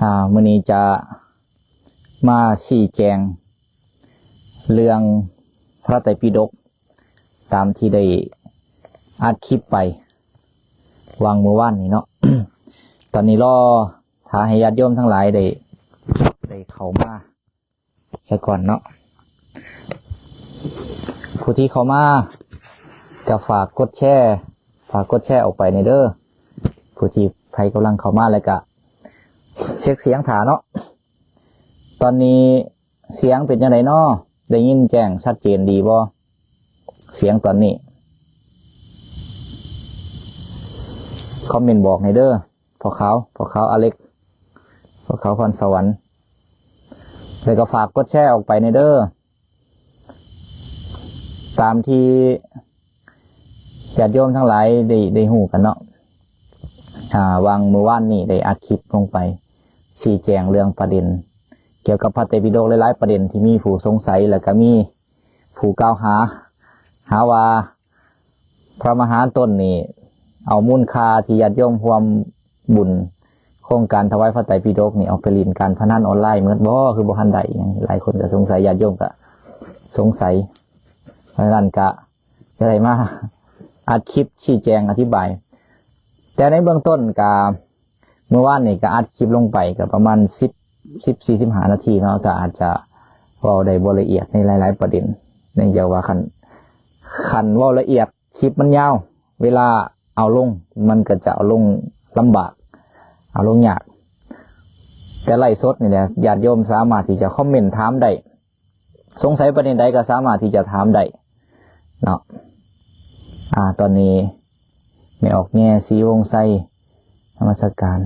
ອ່າ ມື້ນີ້ຈະມາຊີ້ແຈງເລື່ອງພະໄຕປິດົກ ຕາມທີ່ໄດ້ອັດຄລິບໄປຫວ່າງມື້ວານນີ້ເນາະ. ຕອນນີ້ລໍຖ້າໃຫ້ຍາດໂຍມທັງຫຼາຍໄດ້ ໄດ້ເຂົ້າມາ ສະກ່ອນເນາະ. ຜູ້ທີ່ເຂົ້າມາກໍຝາກກົດແຊ ຝາກກົດແຊອອກໄປແດ່ເດີ ຜູ້ທີ່ໃຜກຳລັງເຂົ້າມາ ແລ້ວກະເຊັກສຽງຖ້າເນາະ. ຕອນນີ້ສຽງເປັນຈັ່ງໃດເນາະ? ໄດ້ຍິນແຈ້ງຊັດເຈນດີບໍ່? ສຽງຕອນນີ້ ຄອມເມັນບອກແດ່ເດີ. ພໍ່ຂາວ ພໍ່ຂາວອາເລັກ ພໍ່ຂາວພອນສະຫວັນ ແລ້ວກໍຝາກກົດແຊອອກໄປແດ່ເດີ ຕາມທີ່ຍາດໂຍມທັງຫຼາຍໄດ້ ໄດ້ຮູ້ກັນເນາະ. ອ່າ ຫວ່າງມື້ວານນີ້ໄດ້ອັດຄລິບລົງໄປຊີ້ແຈງເລື່ອງປະເດັນກ່ຽວກັບພະໄຕປິດົກ ຫຼາຍໆປະເດັນທີ່ມີຜູ້ສົງໄສ ແລ້ວກໍມີຜູ້ກ່າວຫາ ຫາວ່າ ພະມະຫາຕົ້ນນີ້ ເອົາມູນຄ່າທີ່ຍາດໂຍມຮ່ວມບຸນໂຄງການຖວາຍພະໄຕປິດົກນີ້ ເອົາໄປຫຼິ້ນການພະນັນອອນລາຍໝົດບໍ່? ຄືບໍ່ທັນໄດ້ຫຍັງ? ຫຼາຍຄົນກໍສົງໄສ, ຍາດໂຍມກໍສົງໄສ. ເພາະສະນັ້ນກໍຈະໄດ້ມາອັດຄລິບຊີ້ແຈງອະທິບາຍ. ແຕ່ໃນເບື້ອງຕົ້ນກໍ ມື້ວານນີ້ກໍອັດຄລິບລົງໄປກໍປະມານສິບ ສິບ ສີ່ສິບຫ້ານາທີເນາະ, ກໍອາດຈະເວົ້າໄດ້ບໍ່ລະອຽດໃນຫຼາຍໆປະເດັນ ເນື່ອງຈາກວ່າຄັນ ຄັນເວົ້າລະອຽດຄລິບມັນຍາວ ເວລາເອົາລົງມັນກໍຈະເອົາລົງລຳບາກ ເອົາລົງຍາກ. ແຕ່ໄລຟ໌ສົດນີ້ແຫຼະ ຍາດໂຍມສາມາດທີ່ຈະຄອມເມັນຖາມໄດ້ ສົງໄສປະເດັນໃດກໍສາມາດທີ່ຈະຖາມໄດ້ເນາະ. ອາ ຕອນນີ້ແມ່ອອກແຍ ສີວົງໄຊ ນະມັດສະການ.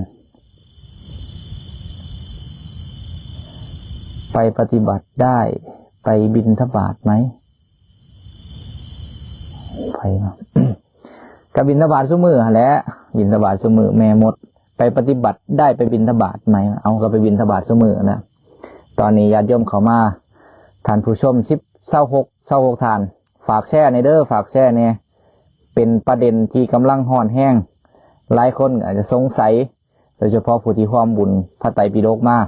ໄປປະຕິບັດໄດ້ ໄປບິນທະບາດໄໝ? ໄປເນາະ ກໍບິນທະບາດຊຸມື້ຫັ້ນແຫຼະ ບິນທະບາດຊຸມື້ແມ່ມົດ. ໄປປະຕິບັດໄດ້ ໄປບິນທະບາດໄໝ? ເອົາ ກໍໄປບິນທະບາດຊຸມື້ນະ. ຕອນນີ້ຍາດໂຍມເຂົ້າມາ ທ່ານຜູ້ຊົມສິບ ຊາວຫົກ ຊາວຫົກທ່ານ ຝາກແຊແດ່ເດີ ຝາກແຊແດ່. ເປັນປະເດັນທີ່ກຳລັງຮ້ອນແຮງ ຫຼາຍຄົນອາດຈະສົງໄສ ໂດຍສະເພາະຜູ້ທີ່ຮ່ວມບຸນພະໄຕປິດົກມາ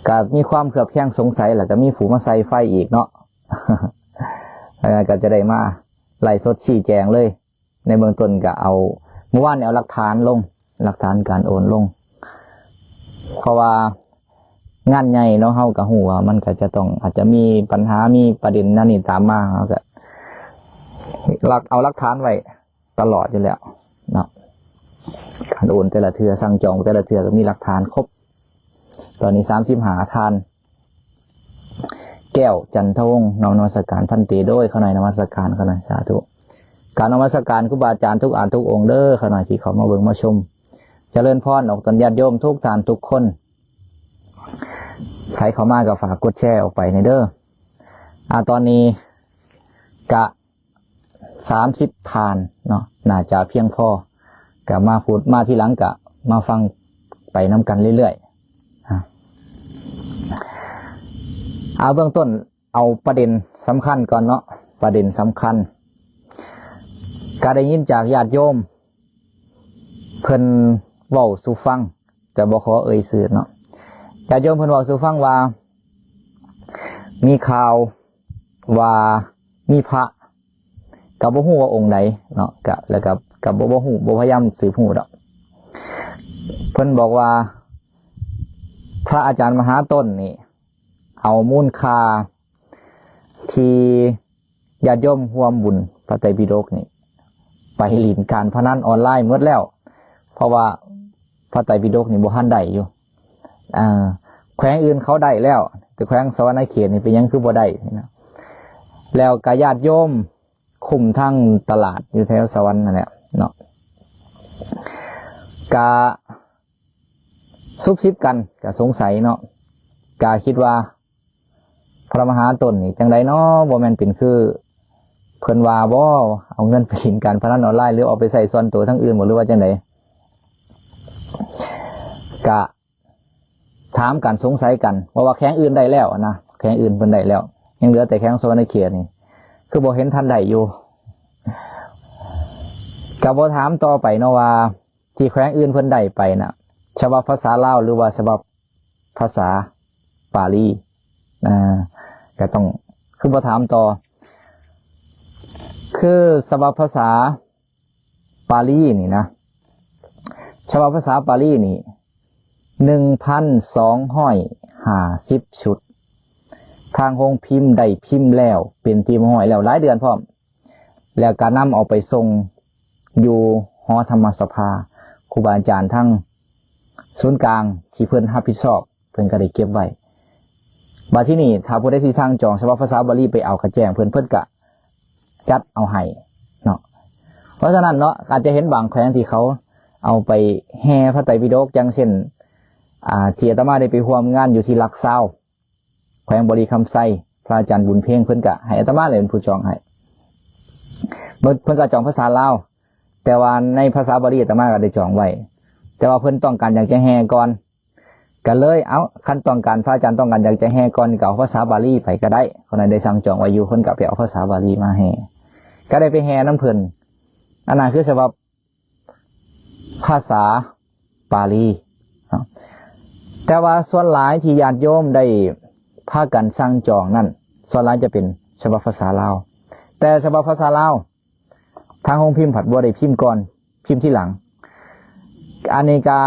ກໍມີຄວາມເຄືອບແຄງສົງໄສ ແລ້ວກໍມີຜູ້ມາໃສ່ໄຟອີກເນາະ. ແລ້ວກໍຈະໄດ້ມາໄລຟ໌ສົດຊີ້ແຈງເລີຍ. ໃນເບື້ອງຕົ້ນກໍເອົາ ມື້ວານນີ້ເອົາຫຼັກຖານລົງ ຫຼັກຖານການໂອນລົງ ເພາະວ່າງານໃຫຍ່ເນາະ ເຮົາກໍຮູ້ວ່າມັນກໍຈະຕ້ອງ ອາດຈະມີບັນຫາ ມີປະເດັນນັ້ນນີ້ຕາມມາ ເຮົາກໍຫຼັກ ເອົາຫຼັກຖານໄວ້ຕະຫຼອດຢູ່ແລ້ວເນາະ. ການໂອນແຕ່ລະເທື່ອ ສັ່ງຈອງແຕ່ລະເທື່ອກໍມີຫຼັກຖານຄົບ. ຕອນນີ້ສາມສິບຫ້າທ່ານ ແກ້ວ ຈັນທະວົງ ນ້ອມນະມັດສະການພັນເຕ. ໂດຍ ຂ້ານ້ອຍນະມັດສະການ ຂ້ານ້ອຍສາທຸ. ກາບນະມັດສະການຄູບາອາຈານທຸກອານທຸກອົງເດີ ຂ້ານ້ອຍທີ່ເຂົ້າມາເບິ່ງມາຊົມ. ຈະເລີນພອນອອກຕົນຍາດໂຍມທຸກທ່ານທຸກຄົນ. ໃຜເຂົ້າມາກໍຝາກກົດແຊອອກໄປແດ່ເດີ. ອາ ຕອນນີ້ກະ ສາມສິບທ່ານເນາະ ໜ້າຈະພຽງພໍ. ກະມາພູດ ມາທີຫຼັງກະມາຟັງໄປນຳກັນເລື້ອຍໆ. ອາ ເບື້ອງຕົ້ນເອົາປະເດັນສຳຄັນກ່ອນເນາະ ປະເດັນສຳຄັນ. ກະໄດ້ຍິນຈາກຍາດໂຍມເພິ່ນເວົ້າສູ່ຟັງ ຈະບໍ່ຂໍເອີ່ຍຊື່ເນາະ. ຍາດໂຍມເພິ່ນເວົ້າສູ່ຟັງວ່າ ມີຂ່າວວ່າມີພະ ກໍບໍ່ຮູ້ວ່າອົງໃດເນາະ ກະ ແລ້ວກໍ ກໍບໍ່ ບໍ່ຮູ້ ບໍ່ພະຍາຍາມສືບຮູ້ດອກ. ເພິ່ນບອກວ່າ ພະອາຈານມະຫາຕົ້ນນີ້ ເອົາມູນຄ່າທີ່ຍາດໂຍມຮ່ວມບຸນພະໄຕປິດົກນີ້ ໄປຫຼິ້ນການພະນັນອອນລາຍໝົດແລ້ວ ເພາະວ່າພະໄຕປິດົກນີ້ບໍ່ທັນໄດ້ຢູ່. ເອີ ແຂວງອື່ນເຂົາໄດ້ແລ້ວ ແຕ່ແຂວງສະຫວັນນະເຂດນີ້ເປັນຫຍັງຄືບໍ່ໄດ້ນະ? ແລ້ວກະຍາດໂຍມຄຸ້ມທາງຕະຫຼາດຢູ່ແຖວສະຫວັນນັ້ນແຫຼະເນາະ ກະຊຸບຊິບກັນ ກະສົງໄສເນາະ ກະຄິດວ່າ ພະມະຫາຕົ້ນນີ້ຈັ່ງໃດເນາະ? ບໍ່ແມ່ນເປັນຄືເພິ່ນວ່າບໍ່? ເອົາເງິນໄປຫຼິ້ນການພະນັນອອນລາຍ ຫຼືເອົາໄປໃຊ້ສ່ວນໂຕທາງອື່ນບໍ່ ຫຼືວ່າຈັ່ງໃດ? ກະຖາມກັນ ສົງໄສກັນ ເພາະວ່າແຂວງອື່ນໄດ້ແລ້ວນະ ແຂວງອື່ນເພິ່ນໄດ້ແລ້ວ ຍັງເຫຼືອແຕ່ແຂວງສະຫວັນນະເຂດນີ້ ຄືບໍ່ເຫັນທັນໄດ້ຢູ່? ກະບໍ່ຖາມຕໍ່ໄປເນາະວ່າ ທີ່ແຂວງອື່ນເພິ່ນໄດ້ໄປນະ ສະບັບພາສາລາວ ຫຼືວ່າສະບັບພາສາປາລີ? ອ່າ ກໍຕ້ອງ ຄືບໍ່ຖາມຕໍ່? ຄືສະບັບພາສາປາລີນີ້ນະ, ສະບັບພາສາປາລີນີ້ ໜຶ່ງພັນສອງຮ້ອຍຫ້າສິບຊຸດ, ທາງໂຮງພິມໄດ້ພິມແລ້ວ ເປັນທີ່ຮຽບຮ້ອຍແລ້ວ ຫຼາຍເດືອນພ້ອມ. ແລ້ວກໍນຳເອົາໄປສົ່ງຢູ່ຫໍທຳມະສະພາ, ຄູບາອາຈານທາງສູນກາງທີ່ເພິ່ນຮັບຜິດຊອບ ເພິ່ນກໍໄດ້ເກັບໄວ້. ບາດທີນີ້ ຖ້າຜູ້ໃດຊິສັ່ງຈອງສະບັບພາສາບາລີໄປເອົາ ກໍແຈ້ງເພິ່ນ, ເພິ່ນກໍຈັດເອົາໃຫ້ເນາະ. ເພາະສະນັ້ນເນາະ ອາດຈະເຫັນບາງແຂວງທີ່ເຂົາເອົາໄປແຫ່ພະໄຕປິດົກ, ຢ່າງເຊັ່ນ ອ່າ ທີ່ອາດຕະມາໄດ້ໄປຮ່ວມງານຢູ່ທີ່ຫຼັກຊາວ ແຂວງບໍລິຄຳໄຊ, ພະອາຈານບຸນເພັງ ເພິ່ນກະໃຫ້ອາດຕະມາເລີຍເປັນຜູ້ຈອງໃຫ້. ເພິ່ນ ເພິ່ນກະຈອງພາສາລາວ, ແຕ່ວ່າໃນພາສາບາລີອາດຕະມາກະໄດ້ຈອງໄວ້, ແຕ່ວ່າເພິ່ນຕ້ອງການຢາກຈະແຫ່ກ່ອນ, ກະເລີຍ ເອົ້າ ຄັນຕ້ອງການ ພະອາຈານຕ້ອງການຢາກຈະແຫ່ກ່ອນ ກະເອົາພາສາບາລີໄປກະໄດ້. ເພິ່ນໄດ້ສັ່ງຈອງໄວ້ຢູ່, ເພິ່ນກະໄປເອົາພາສາບາລີມາແຫ່, ກະໄດ້ໄປແຫ່ນຳເພິ່ນ. ອັນນັ້ນຄືສະບັບ ພາສາປາລີເນາະ. ແຕ່ວ່າສ່ວນຫຼາຍທີ່ຍາດໂຍມໄດ້ພາກັນສັ່ງຈອງນັ້ນ ສ່ວນຫຼາຍຈະເປັນສະບັບພາສາລາວ, ແຕ່ສະບັບພາສາລາວ ທາງໂຮງພິມພັດບໍ່ໄດ້ພິມກ່ອນ, ພິມທີຫຼັງ. ອັນນີ້ກະ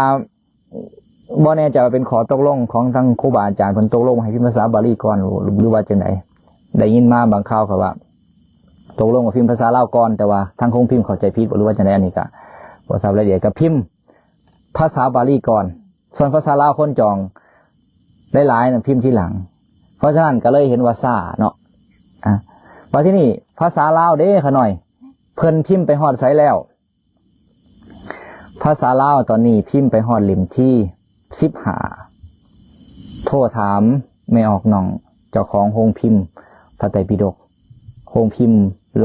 ບໍ່ແນ່ໃຈວ່າເປັນຂໍ້ຕົກລົງຂອງທາງຄູບາອາຈານ ເພິ່ນຕົກລົງໃຫ້ພິມພາສາບາລີກ່ອນ ຫຼືວ່າຈັ່ງໃດ? ໄດ້ຍິນມາບາງຂ່າວເຂົາວ່າ ຕົກລົງວ່າພິມພາສາລາວກ່ອນ, ແຕ່ວ່າທາງໂຮງພິມເຂົ້າໃຈຜິດບໍ່ ຫຼືວ່າຈັ່ງໃດ, ອັນນີ້ກະບໍ່ຊາບລາຍລະອຽດ. ກະພິມພາສາບາລີກ່ອນ, ສ່ວນພາສາລາວຄົນຈອງຫຼາຍໆນັ້ນພິມທີຫຼັງ. ເພາະສະນັ້ນກະເລີຍເຫັນວ່າຊ້າເນາະ. ອາ ບາດທີນີ້ພາສາລາວເດ້ ຂະນ້ອຍ ເພິ່ນພິມໄປຮອດໃສແລ້ວ? ພາສາລາວຕອນນີ້ພິມໄປຮອດເຫຼັ້ມທີສິບຫ້າ. ໂທຖາມແມ່ອອກໜ້ອງ ເຈົ້າຂອງໂຮງພິມພະໄຕປິດົກ, ໂຮງພິມ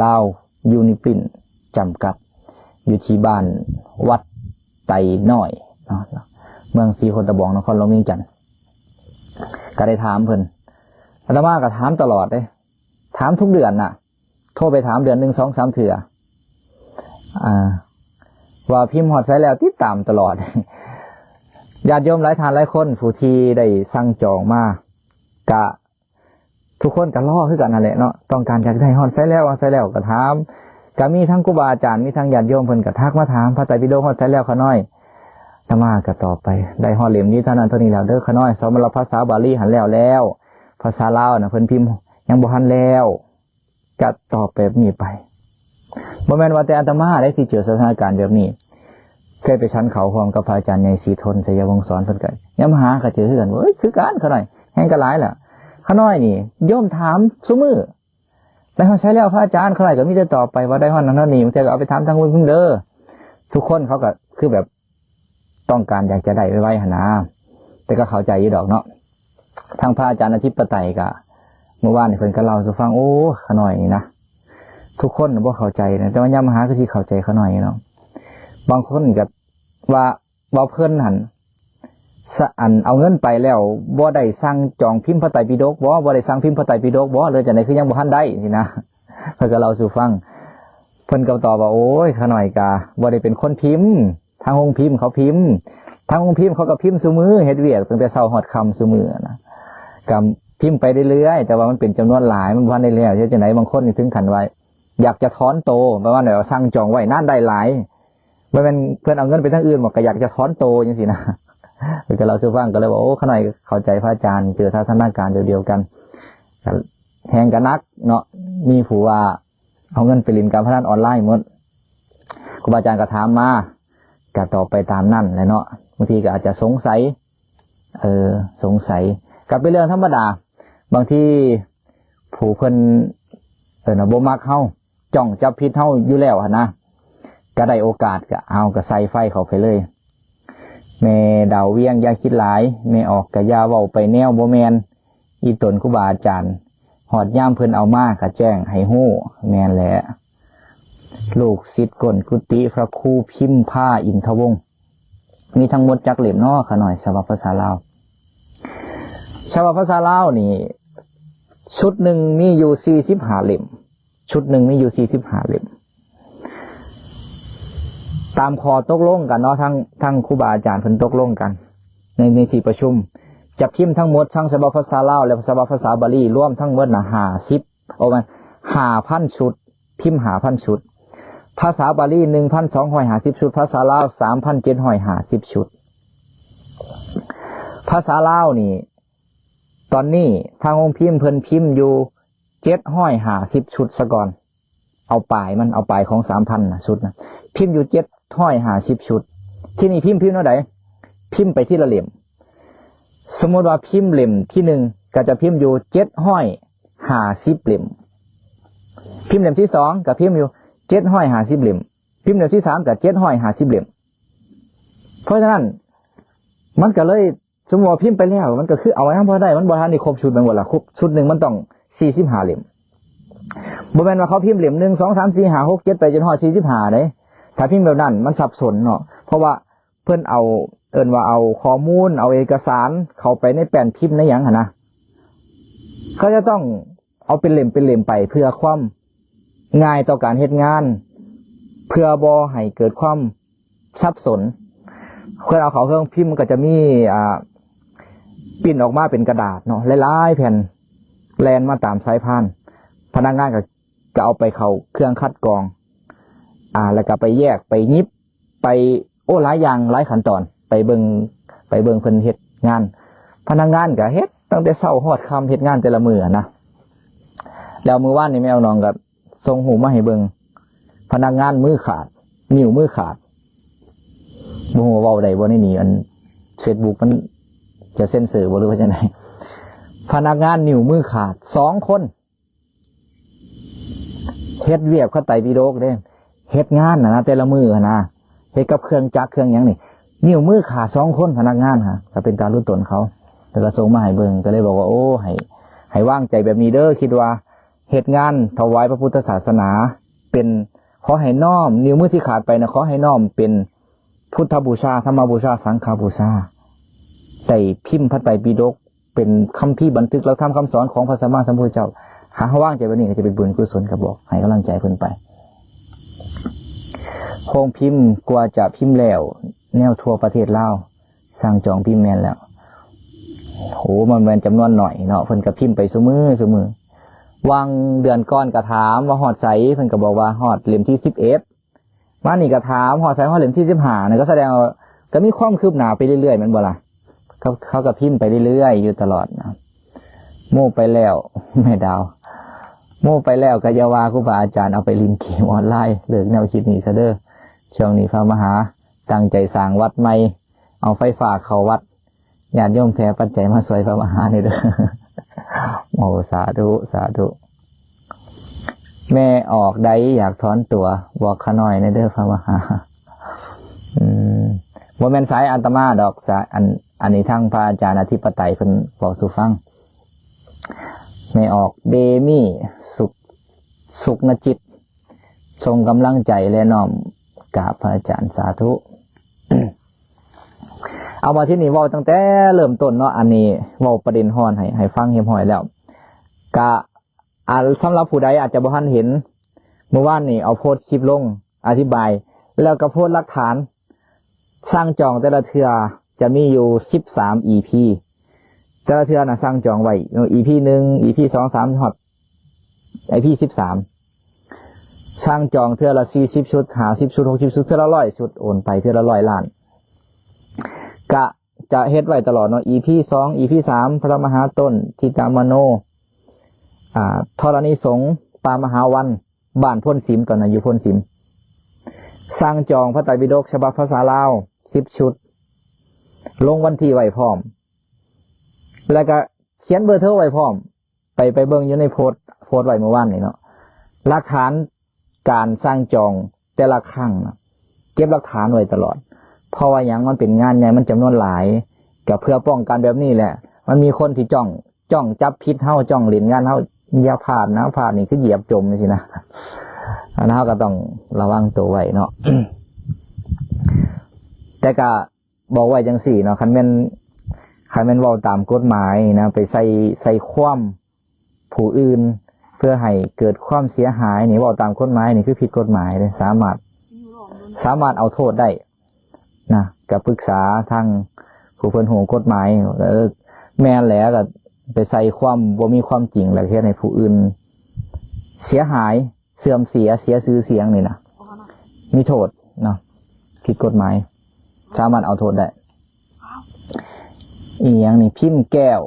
ລາວຢູນິປຣິນຈຳກັດ ຢູ່ທີ່ບ້ານວັດໄຕນ້ອຍເນາະ, ເມືອງສີໂຄດຕະບອງ ນະຄອນຫຼວງວຽງຈັນ. ກະໄດ້ຖາມເພິ່ນ, ອາດຕະມາກະຖາມຕະຫຼອດເດ້, ຖາມທຸກເດືອນນະ. ໂທໄປຖາມເດືອນໜຶ່ງສອງສາມເທື່ອ ອ່າ ວ່າພິມຮອດໃສແລ້ວ, ຕິດຕາມຕະຫຼອດ. ຍາດໂຍມຫຼາຍທ່ານຫຼາຍຄົນ ຜູ້ທີ່ໄດ້ສັ່ງຈອງມາ ກະ ທຸກຄົນກະລໍຄືກັນຫັ້ນແຫຼະເນາະ, ຕ້ອງການຢາກໄດ້ຮອດໃສແລ້ວ ຮອດໃສແລ້ວກະຖາມ. ກະມີທັງຄູບາອາຈານ ມີທັງຍາດໂຍມເພິ່ນກະທັກມາຖາມ ພະໄຕປິດົກຮອດໃສແລ້ວຂະນ້ອຍ? ອາດຕະມາກະຕອບໄປ ໄດ້ຮອດເຫຼັ້ມທີເທົ່ານັ້ນເທົ່ານີ້ແລ້ວເດີຂະນ້ອຍ. ສຳລັບພາສາບາລີຫັ້ນແລ້ວແລ້ວ, ພາສາລາວນະເພິ່ນພິມຍັງບໍ່ທັນແລ້ວ. ກະຕອບແບບນີ້ໄປ. ບໍ່ແມ່ນວ່າແຕ່ອາດຕະມາເດ້ທີ່ເຈີສະຖານະການແບບນີ້, ເຄີຍໄປສັນເຂົ້າຮ່ວມກັບພະອາຈານໃຫຍ່ສີທົນ ໄຊຍະວົງສອນ ເພິ່ນກະຍາມມາຫາກະເຈີຄືກັນ. ເອີຍ ຄືກັນຂະນ້ອຍ, ແຮງກະຫຼາຍລະ. ຂະນ້ອຍນີ້ໂຍມຖາມຊຸມື້, ໄດ້ຮອດໃສແລ້ວພະອາຈານ? ຂະນ້ອຍກະມີແຕ່ຕອບໄປວ່າໄດ້ຮອດນັ້ນເທົ່ານີ້, ບາງເທື່ອກະເອົາໄປຖາມທາງອື່ນເພິ່ນເດີ. ທຸກຄົນເຂົາກະຄືແບບ ຕ້ອງການຢາກຈະໄດ້ໄວໆຫັ້ນນາ, ແຕ່ກໍເຂົ້າໃຈຢູ່ດອກເນາະ. ທາງພະອາຈານອະທິປະໄຕກໍ ມື້ວານນີ້ເພິ່ນກໍເລົ່າສູ່ຟັງ, ໂອ້ ຂະນ້ອຍນີ້ນະ ທຸກຄົນບໍ່ເຂົ້າໃຈນະ, ແຕ່ວ່າຍາມມາຫາຄືຊິເຂົ້າໃຈຂະນ້ອຍເນາະ. ບາງຄົນກໍວ່າ ວ່າເພິ່ນຫັ້ນ ສະ ອັນ ເອົາເງິນໄປແລ້ວ ບໍ່ໄດ້ສັ່ງຈອງພິມພະໄຕປິດົກບໍ? ບໍ່ໄດ້ສັ່ງພິມພະໄຕປິດົກບໍ? ຫຼືຈັ່ງໃດ ຄືຍັງບໍ່ທັນໄດ້ຊີ້ນະ. ເພິ່ນກໍເລົ່າສູ່ຟັງ, ເພິ່ນກໍຕອບວ່າ ໂອ້ຍ ຂະນ້ອຍກໍບໍ່ໄດ້ເປັນຄົນພິມ, ທາງໂຮງພິມເຂົາພິມ, ທາງໂຮງພິມເຂົາກໍພິມຊຸມື້, ເຮັດວຽກຕັ້ງແຕ່ເຊົ້າຮອດຄ່ຳຊຸມື້ນະ, ກໍພິມໄປເລື້ອຍໆ ແຕ່ວ່າມັນເປັນຈຳນວນຫຼາຍ, ມັນບໍ່ທັນໄດ້ແລ້ວ. ເຮັດຈັ່ງໃດ ບາງຄົນນີ້ເຖິງຂັ້ນວ່າຢາກຈະຖອນໂຕ, ປະມານວ່າສັ່ງຈອງໄວ້ນານໄດ້ຫຼາຍ, ບໍ່ແມ່ນເພິ່ນເອົາເງິນໄປທາງອື່ນບໍ, ກໍຢາກຈະຖອນໂຕຈັ່ງຊີ້ນະ. ເພິ່ນກໍເລົ່າສູ່ຟັງ, ກໍເລີຍວ່າ ໂອ້ ຂະນ້ອຍເຂົ້າໃຈພະອາຈານ, ເຈີສະຖານະການດຽວກັນ, ກໍແຮງກໍໜັກເນາະ, ມີຜູ້ວ່າ ເອົາເງິນໄປຫຼິ້ນການພະນັນອອນລາຍໝົດ. ຄູບາອາຈານກໍຖາມມາ, ກໍຕອບໄປຕາມນັ້ນແຫຼະເນາະ. ບາງທີກໍອາດຈະສົງໄສ, ເອີ ສົງໄສ, ກໍເປັນເລື່ອງທຳມະດາ. ບາງທີຜູ້ເພິ່ນ ເອີ້ນວ່າບໍ່ມັກເຮົາ, ຈ້ອງຈັບຜິດເຮົາຢູ່ແລ້ວຫັ້ນນະ, ກໍໄດ້ໂອກາດ ກໍເອົາ, ກໍໃສ່ໄຟເຂົ້າໄປເລີຍ. ແມ່ດາວວຽງຢ່າຄິດຫຼາຍ, ແມ່ອອກກໍຢ່າເວົ້າໄປແນວບໍ່ແມ່ນ. ອີຕົນຄູບາອາຈານ ຮອດຍາມເພິ່ນເອົາມາກະແຈ້ງໃຫ້ຮູ້. ແມ່ນແຫຼະ ລູກສິດກົ້ນກຸຕິພະຄູພິມພາອິນທະວົງ. ມີທັງໝົດຈັກເຫຼັ້ມເນາະ ຂະນ້ອຍ? ສະບັບພາສາລາວ, ສະບັບພາສາລາວນີ້ ຊຸດໜຶ່ງມີຢູ່ສີ່ສິບຫ້າເຫຼັ້ມ, ຊຸດໜຶ່ງມີຢູ່ສີ່ສິບຫ້າເຫຼັ້ມ. ຕາມຂໍ້ຕົກລົງກັນເນາະ ທາງ ທາງຄູບາອາຈານເພິ່ນຕົກລົງກັນ ໃນ ໃນທີ່ປະຊຸມ ຈະພິມທັງໝົດ ທັງສະບັບພາສາລາວ ແລະ ສະບັບພາສາບາລີ ລວມທັງໝົດນະ ຫ້າສິບ ໂອ້ ແມ່ນ ຫ້າພັນຊຸດ ພິມຫ້າພັນຊຸດ, ພາສາບາລີ ໜຶ່ງພັນສອງຮ້ອຍຫ້າສິບຊຸດ, ພາສາລາວ ສາມພັນເຈັດຮ້ອຍຫ້າສິບຊຸດ. ພາສາລາວນີ້ ຕອນນີ້ທາງໂຮງພິມເພິ່ນພິມຢູ່ເຈັດຮ້ອຍຫ້າສິບຊຸດສາກ່ອນ. ເອົາປາຍມັນ ເອົາປາຍຂອງສາມພັນນະ ຊຸດນະ ພິມຢູ່ເຈັດຮ້ອຍຫ້າສິບຊຸດ. ທີນີ້ພິມ ພິມແນວໃດ? ພິມໄປທີລະເຫຼັ້ມ. ສົມມຸດວ່າພິມເຫຼັ້ມທີໜຶ່ງ ກໍຈະພິມຢູ່ເຈັດຮ້ອຍຫ້າສິບເຫຼັ້ມ, ພິມເຫຼັ້ມທີສອງກໍພິມຢູ່ເຈັດຮ້ອຍຫ້າສິບເຫຼັ້ມ, ພິມເຫຼັ້ມທີສາມກໍເຈັດຮ້ອຍຫ້າສິບເຫຼັ້ມ. ເພາະສະນັ້ນ ມັນກໍເລີຍ ສົມມຸດວ່າພິມໄປແລ້ວ ມັນກໍຄືເອົານຳບໍ່ໄດ້ ມັນບໍ່ທັນໄດ້ຄົບຊຸດແມ່ນບໍ່ລະ? ຄົບຊຸດໜຶ່ງມັນຕ້ອງສີ່ສິບຫ້າເຫຼັ້ມ. ບໍ່ແມ່ນວ່າເຂົາພິມເຫຼັ້ມໜຶ່ງ ສອງ ສາມ ສີ່ ຫ້າ ຫົກ ເຈັດ ໄປຈົນຮອດສີ່ສິບຫ້າເດ້. ຖ້າພິມແບບນັ້ນມັນສັບສົນເນາະ ເພາະວ່າເພິ່ນເອົາ ເອີ້ນວ່າເອົາຂໍ້ມູນ ເອົາເອກະສານເຂົ້າໄປໃນແປ້ນພິມໃນຫຍັງຫັ້ນນະ ເຂົາຈະຕ້ອງເອົາເປັນເຫຼັ້ມ ເປັນເຫຼັ້ມໄປ ເພື່ອຄວາມງ່າຍຕໍ່ການເຮັດງານ ເພື່ອບໍ່ໃຫ້ເກີດຄວາມ ສັບສົນ. ເພິ່ນເອົາເຂົ້າເຄື່ອງພິມ ມັນກໍຈະມີ ອ່າ ປິ່ນອອກມາເປັນກະດາດເນາະ ຫຼາຍໆແຜ່ນ ແລ່ນມາຕາມສາຍພານ. ພະນັກງານກໍ ກໍເອົາໄປເຂົ້າເຄື່ອງຄັດກອງ ອ່າ ແລ້ວກໍໄປແຍກ ໄປຫຍິບ ໄປ ໂອ້ ຫຼາຍຢ່າງ ຫຼາຍຂັ້ນຕອນ ໄປເບິ່ງ ໄປເບິ່ງເພິ່ນເຮັດງານ. ພະນັກງານກໍເຮັດຕັ້ງແຕ່ເຊົ້າຮອດຄ່ຳ ເຮັດງານແຕ່ລະມື້ຫັ້ນນະ. ແລ້ວມື້ວານນີ້ແມ່ອອກໜອງກໍ ສົ່ງຮູບມາໃຫ້ເບິ່ງ ພະນັກງານມືຂາດ ນິ້ວມືຂາດ ບໍ່ຮູ້ວ່າເວົ້າໄດ້ບໍ່ໃນນີ້ ອັນເຟສບຸກມັນຈະເຊັນເຊີບໍ່ ຫຼືວ່າຈັ່ງໃດ? ພະນັກງານນິ້ວມືຂາດສອງຄົນ ເຮັດວຽກພະໄຕປິດົກເດ້ ເຮັດງານຫັ້ນນະ ແຕ່ລະມື້ຫັ້ນນະ ເຮັດກັບເຄື່ອງຈັກເຄື່ອງຫຍັງນີ້ ນິ້ວມືຂາດສອງຄົນ ພະນັກງານຫາ ກໍເປັນຕາລຸຕົນເຂົາ. ແລ້ວກໍສົ່ງມາໃຫ້ເບິ່ງ ກໍເລີຍບອກວ່າ ໂອ້ ໃຫ້ ໃຫ້ວາງໃຈແບບນີ້ເດີ ຄິດວ່າ ເຮັດງານຖວາຍພະພຸດທະສາສະໜາ ເປັນ ຂໍໃຫ້ນ້ອມ ນິ້ວມືທີ່ຂາດໄປນະ ຂໍໃຫ້ນ້ອມເປັນພຸດທະບູຊາ ທຳມະບູຊາ ສັງຄະບູຊາ ໄດ້ພິມພະໄຕປິດົກ ເປັນຄຳພີບັນທຶກຫຼັກທຳຄຳສອນຂອງພະສຳມາສຳພຸດທະເຈົ້າ. ຫາກເຮົາວາງໃຈແບບນີ້ ກໍຈະເປັນບຸນກຸສົນ ກໍບອກໃຫ້ກຳລັງໃຈເພິ່ນໄປ. ໂຮງພິມກວ່າຈະພິມແລ້ວ ແນວທົ່ວປະເທດລາວ ສັ່ງຈອງພິມແມ່ນແລ້ວ. ໂຫ ມັນແມ່ນຈຳນວນໜ້ອຍເນາະ ເພິ່ນກໍພິມໄປຊຸມື້ ຊຸມື້. ຫວ່າງເດືອນກ່ອນກໍຖາມວ່າຮອດໃສ ເພິ່ນກໍບອກວ່າຮອດເຫຼັ້ມທີສິບເອັດ. ມານີ້ກໍຖາມຮອດໃສ ຮອດເຫຼັ້ມທີສິບຫ້າ ນັ້ນກໍສະແດງວ່າກໍມີຄວາມຄືບໜ້າໄປເລື້ອຍໆ ແມ່ນບໍ່ລະ? ເຂົາ ເຂົາກໍພິມໄປເລື້ອຍໆຢູ່ຕະຫຼອດນະ. ໂມໄປແລ້ວ ແມ່ດາວ ໂມໄປແລ້ວກໍຢ່າວ່າຄູບາອາຈານ ເອົາໄປຫຼິ້ນເກມອອນລາຍ ເລີກແນວຄິດນີ້ຊະເດີ. ຊ່ວງນີ້ພະມະຫາຕັ້ງໃຈສ້າງວັດໃໝ່ ເອົາໄຟຟ້າເຂົ້າວັດ ຍາດໂຍມແຜ່ປັດໄຈມາຊ່ວຍພະມະຫາແດ່ເດີ. ໂອ້ ສາທຸ ສາທຸ. ແມ່ອອກໃດຢາກຖອນຕົວ ບອກຂ້ານ້ອຍແດ່ເດີພະມະຫາ. ອືມ ບໍ່ແມ່ນສາຍອາດຕະມາດອກ ສາຍ ອັນ ອັນນີ້ທາງພະອາຈານອະທິປະໄຕເພິ່ນເວົ້າສູ່ຟັງ. ແມ່ອອກເດມີ ສຸກ ສຸກນະຈິດ ສົ່ງກຳລັງໃຈ ແລະ ນ້ອມກາບພະອາຈານ ສາທຸ. ເອົາ ມາທີນີ້ເວົ້າຕັ້ງແຕ່ເລີ່ມຕົ້ນເນາະ ອັນນີ້ເວົ້າປະເດັນຮ້ອນໃຫ້ ໃຫ້ຟັງຮຽບຮ້ອຍແລ້ວ. ກະ ອ່າ ສຳລັບຜູ້ໃດອາດຈະບໍ່ທັນເຫັນ ມື້ວານນີ້ເອົາໂພສຄລິບລົງອະທິບາຍ ແລ້ວກະໂພສຫຼັກຖານ. ສັ່ງຈອງແຕ່ລະເທື່ອຈະມີຢູ່ສິບສາມອີພີ ແຕ່ລະເທື່ອນະສັ່ງຈອງໄວ້ ອີພີໜຶ່ງ ອີພີສອງ ສາມ ຮອດອີພີສິບສາມ. ສັ່ງຈອງເທື່ອລະສີ່ສິບຊຸດ ຫ້າສິບຊຸດ ຫົກສິບຊຸດ ເທື່ອລະຮ້ອຍຊຸດ ໂອນໄປເທື່ອລະຮ້ອຍລ້ານ. ກະຈະເຮັດໄວ້ຕະຫຼອດເນາະ ອີພີສອງ ອີພີສາມ ພະມະຫາຕົ້ນ ທິຕາມະໂນ ອ່າ ທໍລະນີສົງ ປ່າມະຫາວັນ ບ້ານໂພນສິມ ຕອນນັ້ນຢູ່ໂພນສິມ. ສັ່ງຈອງພະໄຕປິດົກສະບັບພາສາລາວສິບຊຸດ ລົງວັນທີໄວ້ພ້ອມ ແລ້ວກະຂຽນເບີໂທໄວ້ພ້ອມ. ໄປ ໄປເບິ່ງຢູ່ໃນໂພສ ໂພສໄວ້ມື້ວານນີ້ເນາະ ຫຼັກຖານການສັ່ງຈອງແຕ່ລະຄັ້ງນະ ເກັບຫຼັກຖານໄວ້ຕະຫຼອດ. ເພາະວ່າຫຍັງ? ມັນເປັນງານໃຫຍ່ ມັນຈຳນວນຫຼາຍ ກະເພື່ອປ້ອງກັນແບບນີ້ແຫຼະ. ມັນມີຄົນທີ່ຈ້ອງ ຈ້ອງຈັບຜິດເຮົາ ຈ້ອງຫຼິ້ນງານເຮົາ ຢ່າພາດນະ ພາດນີ້ຄືຢຽບຈົມຈັ່ງຊີ້ນະ. ອັນນັ້ນເຮົາກໍຕ້ອງລະວັງໂຕໄວ້ເນາະ ແຕ່ກະ ບອກໄວ້ຈັ່ງຊີ້ເນາະ ຄັນແມ່ນ ຄັນແມ່ນເວົ້າຕາມກົດໝາຍນະ ໄປໃສ່ ໃສ່ຄວາມຜູ້ອື່ນ ເພື່ອໃຫ້ເກີດຄວາມເສຍຫາຍນີ້ ເວົ້າຕາມກົດໝາຍນີ້ຄືຜິດກົດໝາຍເດ້ ສາມາດ ສາມາດເອົາໂທດໄດ້ນະ. ກໍປຶກສາທາງຜູ້ເພິ່ນຮູ້ກົດໝາຍ ເອີ ແມ່ນແຫຼະ ກໍໄປໃສ່ຄວາມບໍ່ມີຄວາມຈິງ ແລ້ວເຮັດໃຫ້ຜູ້ອື່ນເສຍຫາຍ ເສື່ອມເສຍ ເສຍຊື່ສຽງນີ້ນະ ມີໂທດເນາະ ຜິດກົດໝາຍ ສາມາດເອົາໂທດໄດ້. ອີຫຍັງນີ້ ພິມແກ້ວ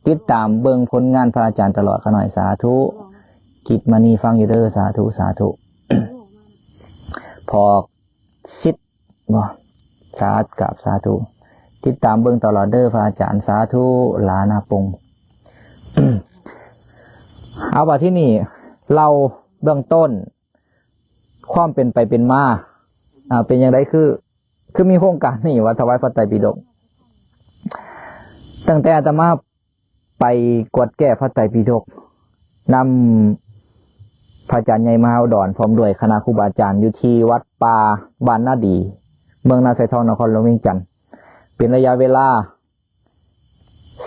ຕິດຕາມເບິ່ງຜົນງານພະອາຈານຕະຫຼອດ ຂ້ານ້ອຍ ສາທຸ. ກິດມະນີຟັງຢູ່ເດີ ສາທຸ ສາທຸ. ພອກຊິດ ບໍ່ ສາ ກາບສາທຸ ຕິດຕາມເບິ່ງຕະຫຼອດເດີພະອາຈານ ສາທຸ ຫຼານາປົງ. ເອົາ ບາດທີນີ້ເລົ່າເບື້ອງຕົ້ນ ຄວາມເປັນໄປເປັນມາ ອ່າ ເປັນຈັ່ງໃດ ຄື ຄືມີໂຄງການນີ້ວ່າຖວາຍພະໄຕປິດົກ. ຕັ້ງແຕ່ອາດຕະມາ ໄປກວດແກ້ພະໄຕປິດົກນຳພະອາຈານໃຫຍ່ມະຫາອຸດອນ ພ້ອມດ້ວຍຄະນະຄູບາອາຈານ ຢູ່ທີ່ວັດປ່າບ້ານນາດີ ເມືອງນາຊາຍທອງ ນະຄອນຫຼວງວຽງຈັນ ເປັນໄລຍະເວລາ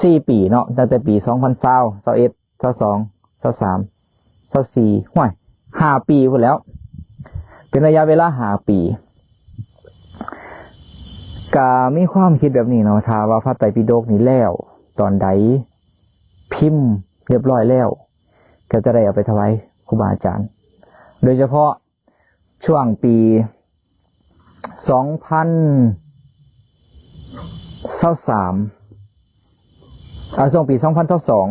ສີ່ປີເນາະ ຕັ້ງແຕ່ປີສອງພັນຊາວ ຊາວເອັດ ຊາວສອງ ຊາວສາມ ຊາວສີ່ ຫ້ວຍ ຫ້າປີພຸ້ນແຫຼ້ວ ເປັນໄລຍະເວລາຫ້າປີ. ກະມີຄວາມຄິດແບບນີ້ເນາະ ຖ້າວ່າພະໄຕປິດົກນີ້ແລ້ວຕອນໃດ ພິມຮຽບຮ້ອຍແລ້ວ ກໍຈະໄດ້ເອົາໄປຖວາຍຄູບາອາຈານ ໂດຍສະເພາະຊ່ວງປີສອງພັນຊາວສາມ ເອົາ ຊ່ວງປີສອງພັນຊາວສອງ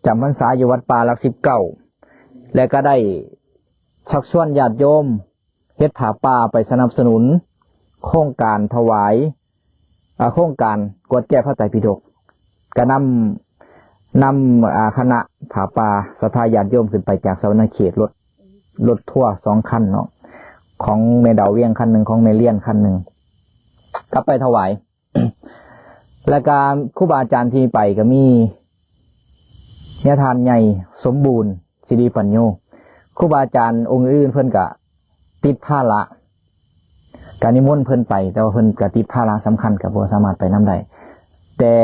ຈຳພັນສາຢູ່ວັດປ່າຫຼັກສິບເກົ້າ ແລະ ກໍໄດ້ຊັກຊວນຍາດໂຍມເຮັດຜ້າປ່າໄປສະໜັບສະໜູນໂຄງການຖວາຍ ເອີ ໂຄງການກວດແກ້ພະໄຕປິດົກ ກໍນຳ ນຳ ອາ ຄະນະຜ້າປ່າສັດທາຍາດໂຍມຂຶ້ນໄປຈາກສະຫວັນນະເຂດ ລົດ ລົດທົວສອງຄັນເນາະ ຂອງແມ່ດາວວຽງຄັນໜຶ່ງ ຂອງແມ່ລຽນຄັນໜຶ່ງ ກັບໄປຖວາຍ. ແລ້ວກະຄູບາອາຈານທີ່ໄປກໍມີຍາທ່ານໃຫຍ່ສົມບູນ ສິລິປັນໂຍ. ຄູບາອາຈານອົງອື່ນເພິ່ນກະຕິດພາລະ ກະນິມົນເພິ່ນໄປ ແຕ່ວ່າເພິ່ນກະຕິດພາລະສຳຄັນ ກະບໍ່ສາມາດໄປນຳໄດ້ ແຕ່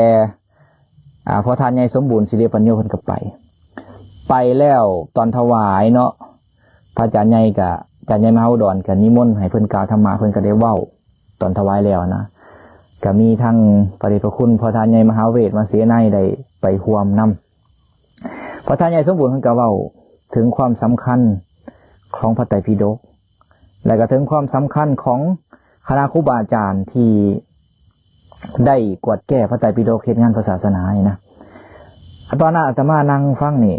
ອາ ພໍ່ທ່ານໃຫຍ່ສົມບູນ ສິລິປັນໂຍ ເພິ່ນກໍໄປ ໄປແລ້ວຕອນຖວາຍເນາະ ພະອາຈານໃຫຍ່ກະ ອາຈານໃຫຍ່ມະຫາອຸດອນກະນິມົນໃຫ້ເພິ່ນກ່າວທຳມະ ເພິ່ນກໍໄດ້ເວົ້າຕອນຖວາຍແລ້ວນະ ກະມີທັງພະເດດພະຄຸນພໍ່ທ່ານໃຫຍ່ມະຫາເວດ ມະເສໄນ ໄດ້ໄປຮ່ວມນຳ. ພໍ່ທ່ານໃຫຍ່ສົມບູນເພິ່ນກໍເວົ້າເຖິງຄວາມສຳຄັນຂອງພະໄຕປິດົກ ແລະ ກໍເຖິງຄວາມສຳຄັນຂອງຄະນະຄູບາອາຈານທີ່ໄດ້ກວດແກ້ພະໄຕປິດົກ ເຮັດງານພະສາສະໜານີ້ນະ. ຕອນນັ້ນອາດຕະມານັ່ງຟັງນີ້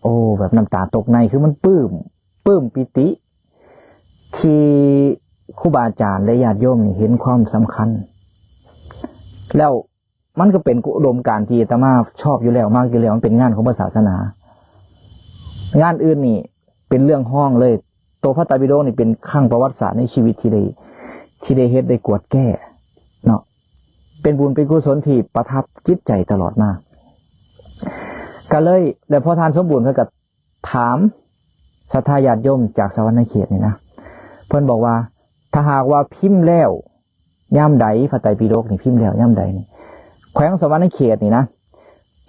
ໂອ້ ແບບນ້ຳຕາຕົກໃນ ຄືມັນປຶ້ມ ປຶ້ມປີຕິທີ່ຄູບາອາຈານ ແລະ ຍາດໂຍມນີ້ເຫັນຄວາມສຳຄັນ ແລ້ວ ມັນກໍເປັນອຸດົມການທີ່ອາດຕະມາຊອບຢູ່ແລ້ວ ມັກຢູ່ແລ້ວ ມັນເປັນງານຂອງພະສາສະໜາ ງານອື່ນນີ້ເປັນເລື່ອງຮອງເລີຍ. ໂຕພະໄຕປິດົກນີ້ເປັນຄັ້ງປະຫວັດສາດໃນຊີວິດທີ່ໄດ້ ທີ່ໄດ້ເຮັດ ໄດ້ກວດແກ້ເນາະ ເປັນບຸນເປັນກຸສົນທີ່ປະທັບຈິດໃຈຕະຫຼອດມາ. ກໍເລີຍ ແລ້ວພໍທ່ານສົມບູນເພິ່ນກໍ ຖາມສັດທາຍາດໂຍມຈາກສະຫວັນນະເຂດນີ້ນະ ເພິ່ນບອກວ່າ ຖ້າຫາກວ່າພິມແລ້ວຍາມໃດ ພະໄຕປິດົກນີ້ພິມແລ້ວຍາມໃດນີ້ ແຂວງສະຫວັນນະເຂດນີ້ນະ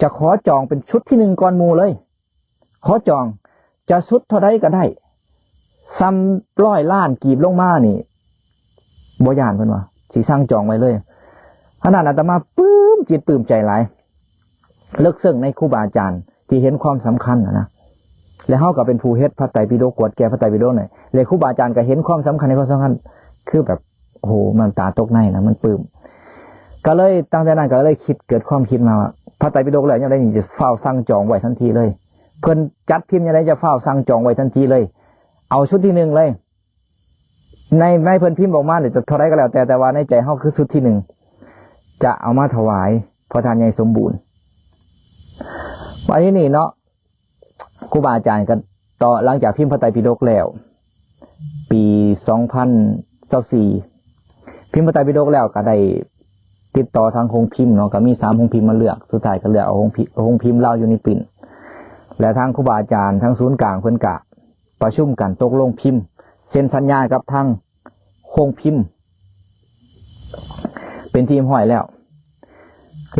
ຈະຂໍຈອງເປັນຊຸດທີໜຶ່ງກ່ອນໝູ່ເລີຍ ຂໍຈອງ ຈະຊຸດເທົ່າໃດກໍໄດ້ ສ່ຳຮ້ອຍລ້ານກີບລົງມານີ້ ບໍ່ຢ້ານ ເພິ່ນວ່າ ຊິສັ່ງຈອງໄວ້ເລີຍ. ອັນນັ້ນອາດຕະມາປຶ້ມຈິດປຶ້ມໃຈຫຼາຍ ເລິກເຊິ່ງໃນຄູບາອາຈານທີ່ເຫັນຄວາມສຳຄັນນະ ແລະ ເຮົາກໍເປັນຜູ້ເຮັດພະໄຕປິດົກ ກວດແກ້ພະໄຕປິດົກນີ້ ແລະ ຄູບາອາຈານກໍເຫັນຄວາມສຳຄັນ ໃນຄວາມສຳຄັນ ຄືແບບ ໂອ້ໂຫ ນ້ຳຕາຕົກໃນນະ ມັນປຶ້ມ. ກໍເລີຍ ຕັ້ງແຕ່ນັ້ນກໍເລີຍຄິດ ເກີດຄວາມຄິດມາວ່າ ພະໄຕປິດົກແລ້ວຍາມໃດນີ້ຈະຟ້າວສັ່ງຈອງໄວ້ທັນທີເລີຍ ເພິ່ນຈັດພິມຍາມໃດຈະຟ້າວສັ່ງຈອງໄວ້ທັນທີເລີຍ ເອົາຊຸດທີໜຶ່ງເລີຍ ໃນ ໃນເພິ່ນພິມອອກມານີ້ຈະເທົ່າໃດກໍແລ້ວແຕ່ ແຕ່ວ່າໃນໃຈເຮົາຄືຊຸດທີໜຶ່ງ ຈະເອົາມາຖວາຍພໍ່ທ່ານໃຫຍ່ສົມບູນ. ມາທີນີ້ເນາະ ຄູບາອາຈານກໍຕໍ່ ຫຼັງຈາກພິມພະໄຕປິດົກແລ້ວ ປີສອງພັນຊາວສີ່ ພິມພະໄຕປິດົກແລ້ວ ກໍໄດ້ຕິດຕໍ່ທາງໂຮງພິມເນາະ ກໍມີສາມໂຮງພິມມາເລືອກ ສຸດທ້າຍກໍເລືອກເອົາໂຮງພິ ໂຮງພິມລາວຢູນິປຣິນ ແລະ ທາງຄູບາອາຈານທາງສູນກາງເພິ່ນກະ ປະຊຸມກັນຕົກລົງພິມ ເຊັນສັນຍາກັບທາງໂຮງພິມ ເປັນທີ່ຮຽບຮ້ອຍແລ້ວ.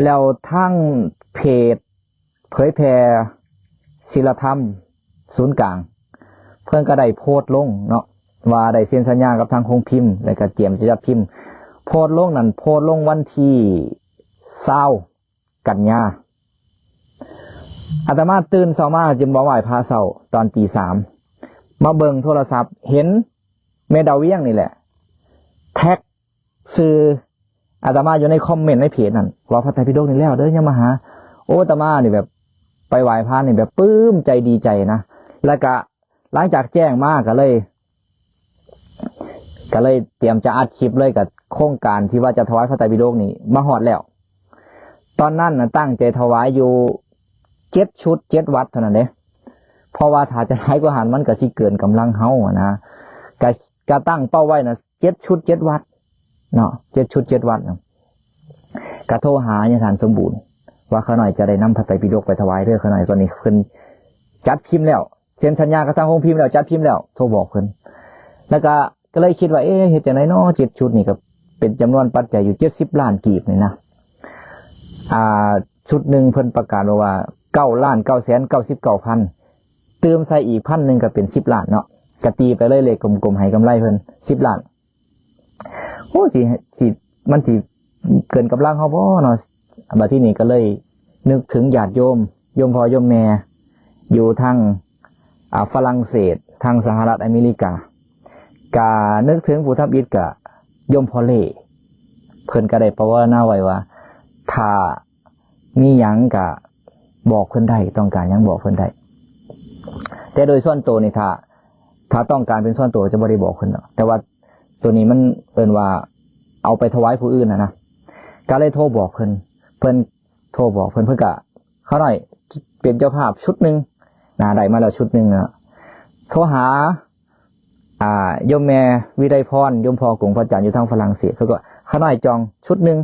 ແລ້ວທາງເພຈເຜີຍແຜ່ສິລະທຳສູນກາງ ເພິ່ນກໍໄດ້ໂພສລົງເນາະ ວ່າໄດ້ເຊັນສັນຍາກັບທາງໂຮງພິມ ແລ້ວກໍກຽມຈະຈັດພິມ. ໂພສລົງນັ້ນ ໂພສລົງວັນທີຊາວກັນຍາ. ອາດຕະມາຕື່ນເຊົ້າມາ ຈຶ່ງບໍ່ໄຫວ້ພະເຊົ້າ ຕອນຕີສາມ ມາເບິ່ງໂທລະສັບ ເຫັນແມ່ດາວວຽງນີ້ແຫຼະ ແທັກຊື່ອາດຕະມາຢູ່ໃນຄອມເມັນໃນເພຈນັ້ນ ວ່າພະໄຕປິດົກນີ້ແລ້ວເດີ ຍັງມາຫາ. ໂອ້ ອາດຕະມານີ້ແບບໄປໄຫວ້ພະນີ້ແບບປຶ້ມໃຈດີໃຈນະ. ແລ້ວກະຫຼັງຈາກແຈ້ງມາ ກະເລີຍ ກະເລີຍຕຽມຈະອັດຄລິບເລີຍ ກະໂຄງການທີ່ວ່າຈະຖວາຍພະໄຕປິດົກນີ້ມາຮອດແລ້ວ. ຕອນນັ້ນນະຕັ້ງໃຈຖວາຍຢູ່ເຈັດຊຸດເຈັດວັດເທົ່ານັ້ນເດ້ ເພາະວ່າຖ້າຈະຫຼາຍກວ່າຫັ້ນ ມັນກະຊິເກີນກຳລັງເຮົາຫັ້ນນະ. ກະ ກະຕັ້ງເປົ້າໄວ້ນະ ເຈັດຊຸດເຈັດວັດເນາະ ເຈັດຊຸດເຈັດວັດນະ. ກະໂທຫາຍາທ່ານສົມບູນ ວ່າຂ້ານ້ອຍຈະໄດ້ນຳພະໄຕປິດົກໄປຖວາຍເດີ ຂ້ານ້ອຍ. ຕອນນີ້ເພິ່ນຈັດພິມແລ້ວ ເຊັນສັນຍາກັບທາງໂຮງພິມແລ້ວ ຈັດພິມແລ້ວ ໂທບອກເພິ່ນ. ແລ້ວກະ ກະເລີຍຄິດວ່າ ເອະ ເຮັດຈັ່ງໃດນໍ ເຈັດຊຸດນີ້ກະເປັນຈຳນວນປັດໄຈຢູ່ເຈັດສິບລ້ານກີບນີ້ນະ. ອ່າ ຊຸດໜຶ່ງເພິ່ນປະກາດບອກວ່າເກົ້າລ້ານເກົ້າແສນເກົ້າສິບເກົ້າພັນ ຕື່ມໃສ່ອີກພັນໜຶ່ງກະເປັນສິບລ້ານເນາະ. ກະຕີໄປເລີຍ ເລກກົມໆ ໃຫ້ກຳໄລເພິ່ນສິບລ້ານ. ໂອ້ ຊິ ຊິ ມັນຊິເກີນກຳລັງເຮົາບໍ່ເນາະ? ບາດທີນີ້ກະເລີຍນຶກເຖິງຍາດໂຍມ ໂຍມພໍ່ໂຍມແມ່ຢູ່ທາງ ອ່າ ຝຣັ່ງເສດ ທາງສະຫະລັດອາເມລິກາ ກະນຶກເຖິງຜູ້ທຳອິດ ກະໂຍມພໍ່ເລ່ ເພິ່ນກະໄດ້ປະວາລະນາໄວ້ວ່າ ຖ້າມີຫຍັງກະບອກເພິ່ນໄດ້ ຕ້ອງການຫຍັງບອກເພິ່ນໄດ້. ແຕ່ໂດຍສ່ວນໂຕນີ້ ຖ້າ ຖ້າຕ້ອງການເປັນສ່ວນໂຕຈະບໍ່ໄດ້ບອກເພິ່ນດອກ ແຕ່ວ່າໂຕນີ້ມັນເອີ້ນວ່າເອົາໄປຖວາຍຜູ້ອື່ນຫັ້ນນະ. ກະເລີຍໂທບອກເພິ່ນ ເພິ່ນ ໂທບອກເພິ່ນ ເພິ່ນກະ ຂ້ານ້ອຍເປັນເຈົ້າພາບຊຸດໜຶ່ງນະ ໄດ້ມາແລ້ວຊຸດໜຶ່ງນະ. ໂທຫາ ອ່າ ໂຍມແມ່ວິໄລພອນ ໂຍມພໍ່ກົງພະຈັນຢູ່ທາງຝຣັ່ງເສດ ເພິ່ນກໍ ຂ້ານ້ອຍຈອງຊຸດໜຶ່ງ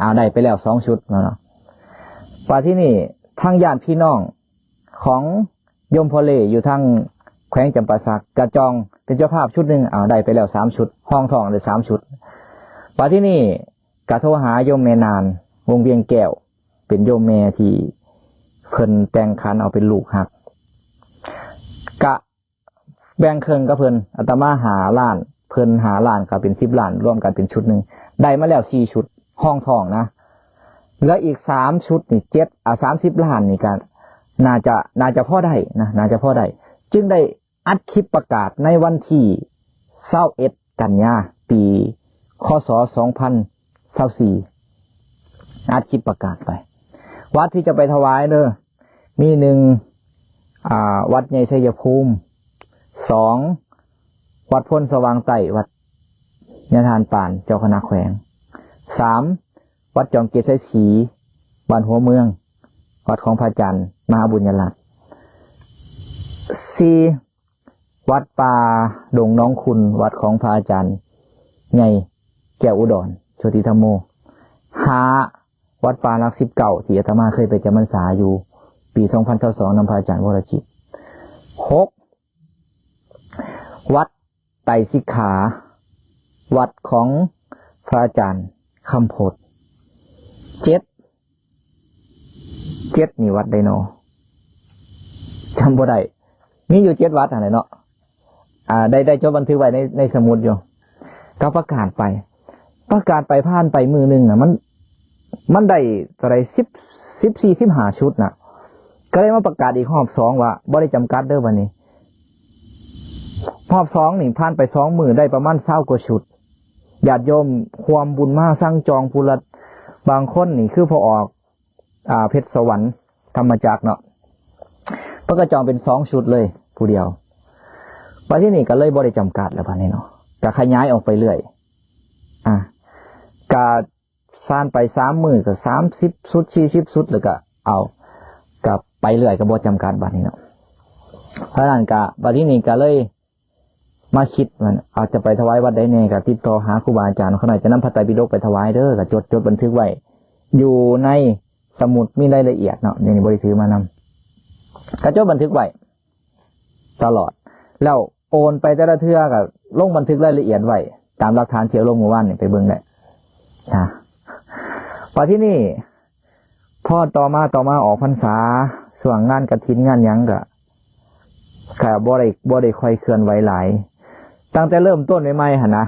ອ່າ ໄດ້ໄປແລ້ວສອງຊຸດເນາະ. ບາດທີນີ້ທາງຍາດພີ່ນ້ອງຂອງໂຍມພໍ່ເລ່ຢູ່ທາງແຂວງຈຳປາສັກ ກະຈອງເປັນເຈົ້າພາບຊຸດໜຶ່ງ ອ່າ ໄດ້ໄປແລ້ວສາມຊຸດ ຮອງທ້ອງໄດ້ສາມຊຸດ. ບາດທີນີ້ກະໂທຫາໂຍມແມ່ນານ ວົງວຽງແກ້ວ ເປັນໂຍມແມ່ທີ່ເພິ່ນແຕ່ງຂັນເອົາເປັນລູກຮັກ ກະ ແບ່ງເຄິ່ງກັບເພິ່ນ ອາດຕະມາຫ້າລ້ານ ເພິ່ນຫ້າລ້ານ ກະເປັນສິບລ້ານ ລວມກັນເປັນຊຸດໜຶ່ງ ໄດ້ມາແລ້ວສີ່ຊຸດ ຮອງທ້ອງນະ. ເຫຼືອອີກສາມຊຸດນີ້ ເຈັດ ອ່າ ສາມສິບລ້ານນີ້ກະໜ້າຈະ ໜ້າຈະພໍໄດ້ນະ ໜ້າຈະພໍໄດ້ ຈຶ່ງໄດ້ອັດຄລິບປະກາດໃນວັນທີຊາວເອັດກັນຍາ ປີ ຄ.ສ. ສອງພັນຊາວສີ່ ອັດຄລິບປະກາດໄປ ວັດທີ່ຈະໄປຖວາຍເດີ ມີ ໜຶ່ງ ອ່າ ວັດໃຫຍ່ໄຊຍະພູມ, ສອງ ວັດໂພນສະຫວ່າງໃຕ້ ວັດຍາທ່ານປານ ເຈົ້າຄະນະແຂວງ, ສາມ ວັດຈອມເກດໄຊສີ ບ້ານຫົວເມືອງ ວັດຂອງພະອາຈານມະຫາບຸນຍະລັດ, ສີ່ ວັດປ່າດົງໜອງຂຸ່ນ ວັດຂອງພະອາຈານໃຫຍ່ແກ້ວອຸດອນ ໂຊຕິທຳໂມ, ຫ້າ ວັດປ່າຫຼັກສິບເກົ້າ ທີ່ອາດຕະມາເຄີຍໄປຈຳພັນສາຢູ່ປີສອງພັນຊາວສອງ ນຳພະອາຈານວໍລະຈິດ, ຫົກ ວັດໄຕສິກຂາ ວັດຂອງພະອາຈານຄຳພົດ, ເຈັດ ເຈັດນີ້ວັດໃດນໍ ຈຳບໍ່ໄດ້ ມີຢູ່ເຈັດວັດຫັ້ນແຫຼະເນາະ. ອ່າ ໄດ້ ໄດ້ຈົດບັນທຶກໄວ້ໃນ ໃນສະໝຸດຢູ່ ກໍປະກາດໄປ ປະກາດໄປ ຜ່ານໄປມື້ໜຶ່ງນະ ມັນ ມັນໄດ້ເທົ່າໃດ ສິບ ສິບສີ່ ສິບຫ້າຊຸດນະ ກໍເລີຍມາປະກາດອີກຮອບສອງວ່າ ບໍ່ໄດ້ຈຳກັດເດີບັດນີ້. ຮອບສອງນີ້ຜ່ານໄປສອງມື້ ໄດ້ປະມານຊາວກວ່າຊຸດ ຍາດໂຍມຄວາມບຸນມາສັ່ງຈອງຜູ້ລະ ບາງຄົນນີ້ຄືພໍ່ອອກ ອ່າ ເພັດສະຫວັນ ທຳມະຈັກເນາະ ເພິ່ນກໍຈອງເປັນສອງຊຸດເລີຍຜູ້ດຽວ. ບັດທີນີ້ກໍເລີຍບໍ່ໄດ້ຈຳກັດແລ້ວບັດນີ້ເນາະ ກໍຂະຫຍາຍອອກໄປເລື້ອຍ ອ່າ ກໍຜ່ານໄປສາມມື້ກໍສາມສິບຊຸດ ສີ່ສິບຊຸດ ແລ້ວກໍເອົາ ກໍໄປເລື້ອຍ ກໍບໍ່ຈຳກັດບັດນີ້ເນາະ. ເພາະນັ້ນກໍ ບັດທີນີ້ກໍເລີຍ ມາຄິດວ່າ ເອົາ ຈະໄປຖວາຍວັດໃດແດ່ ກໍຕິດຕໍ່ຫາຄູບາອາຈານ ຂ້ານ້ອຍຈະນຳພະໄຕປິດົກໄປຖວາຍເດີ ກໍຈົດ ຈົດບັນທຶກໄວ້ຢູ່ໃນສະໝຸດ ມີລາຍລະອຽດເນາະ ດຽວນີ້ບໍ່ໄດ້ຖືມານຳ ກໍຈົດບັນທຶກໄວ້ຕະຫຼອດ ແລ້ວໂອນໄປແຕ່ລະເທື່ອກໍລົງບັນທຶກລາຍລະອຽດໄວ້ ຕາມຫຼັກຖານທີ່ເອົາລົງມື້ວານນີ້ ໄປເບິ່ງໄດ້ນະ. ບັດທີນີ້ ພໍຕໍ່ມາ ຕໍ່ມາອອກພັນສາ ຊ່ວງງານກະຖິນງານຫຍັງກະ ກະບໍ່ໄດ້ ບໍ່ໄດ້ຄ່ອຍເຄື່ອນໄຫວຫຼາຍ. ຕັ້ງແຕ່ເລີ່ມຕົ້ນໃໝ່ໆຫັ້ນນະ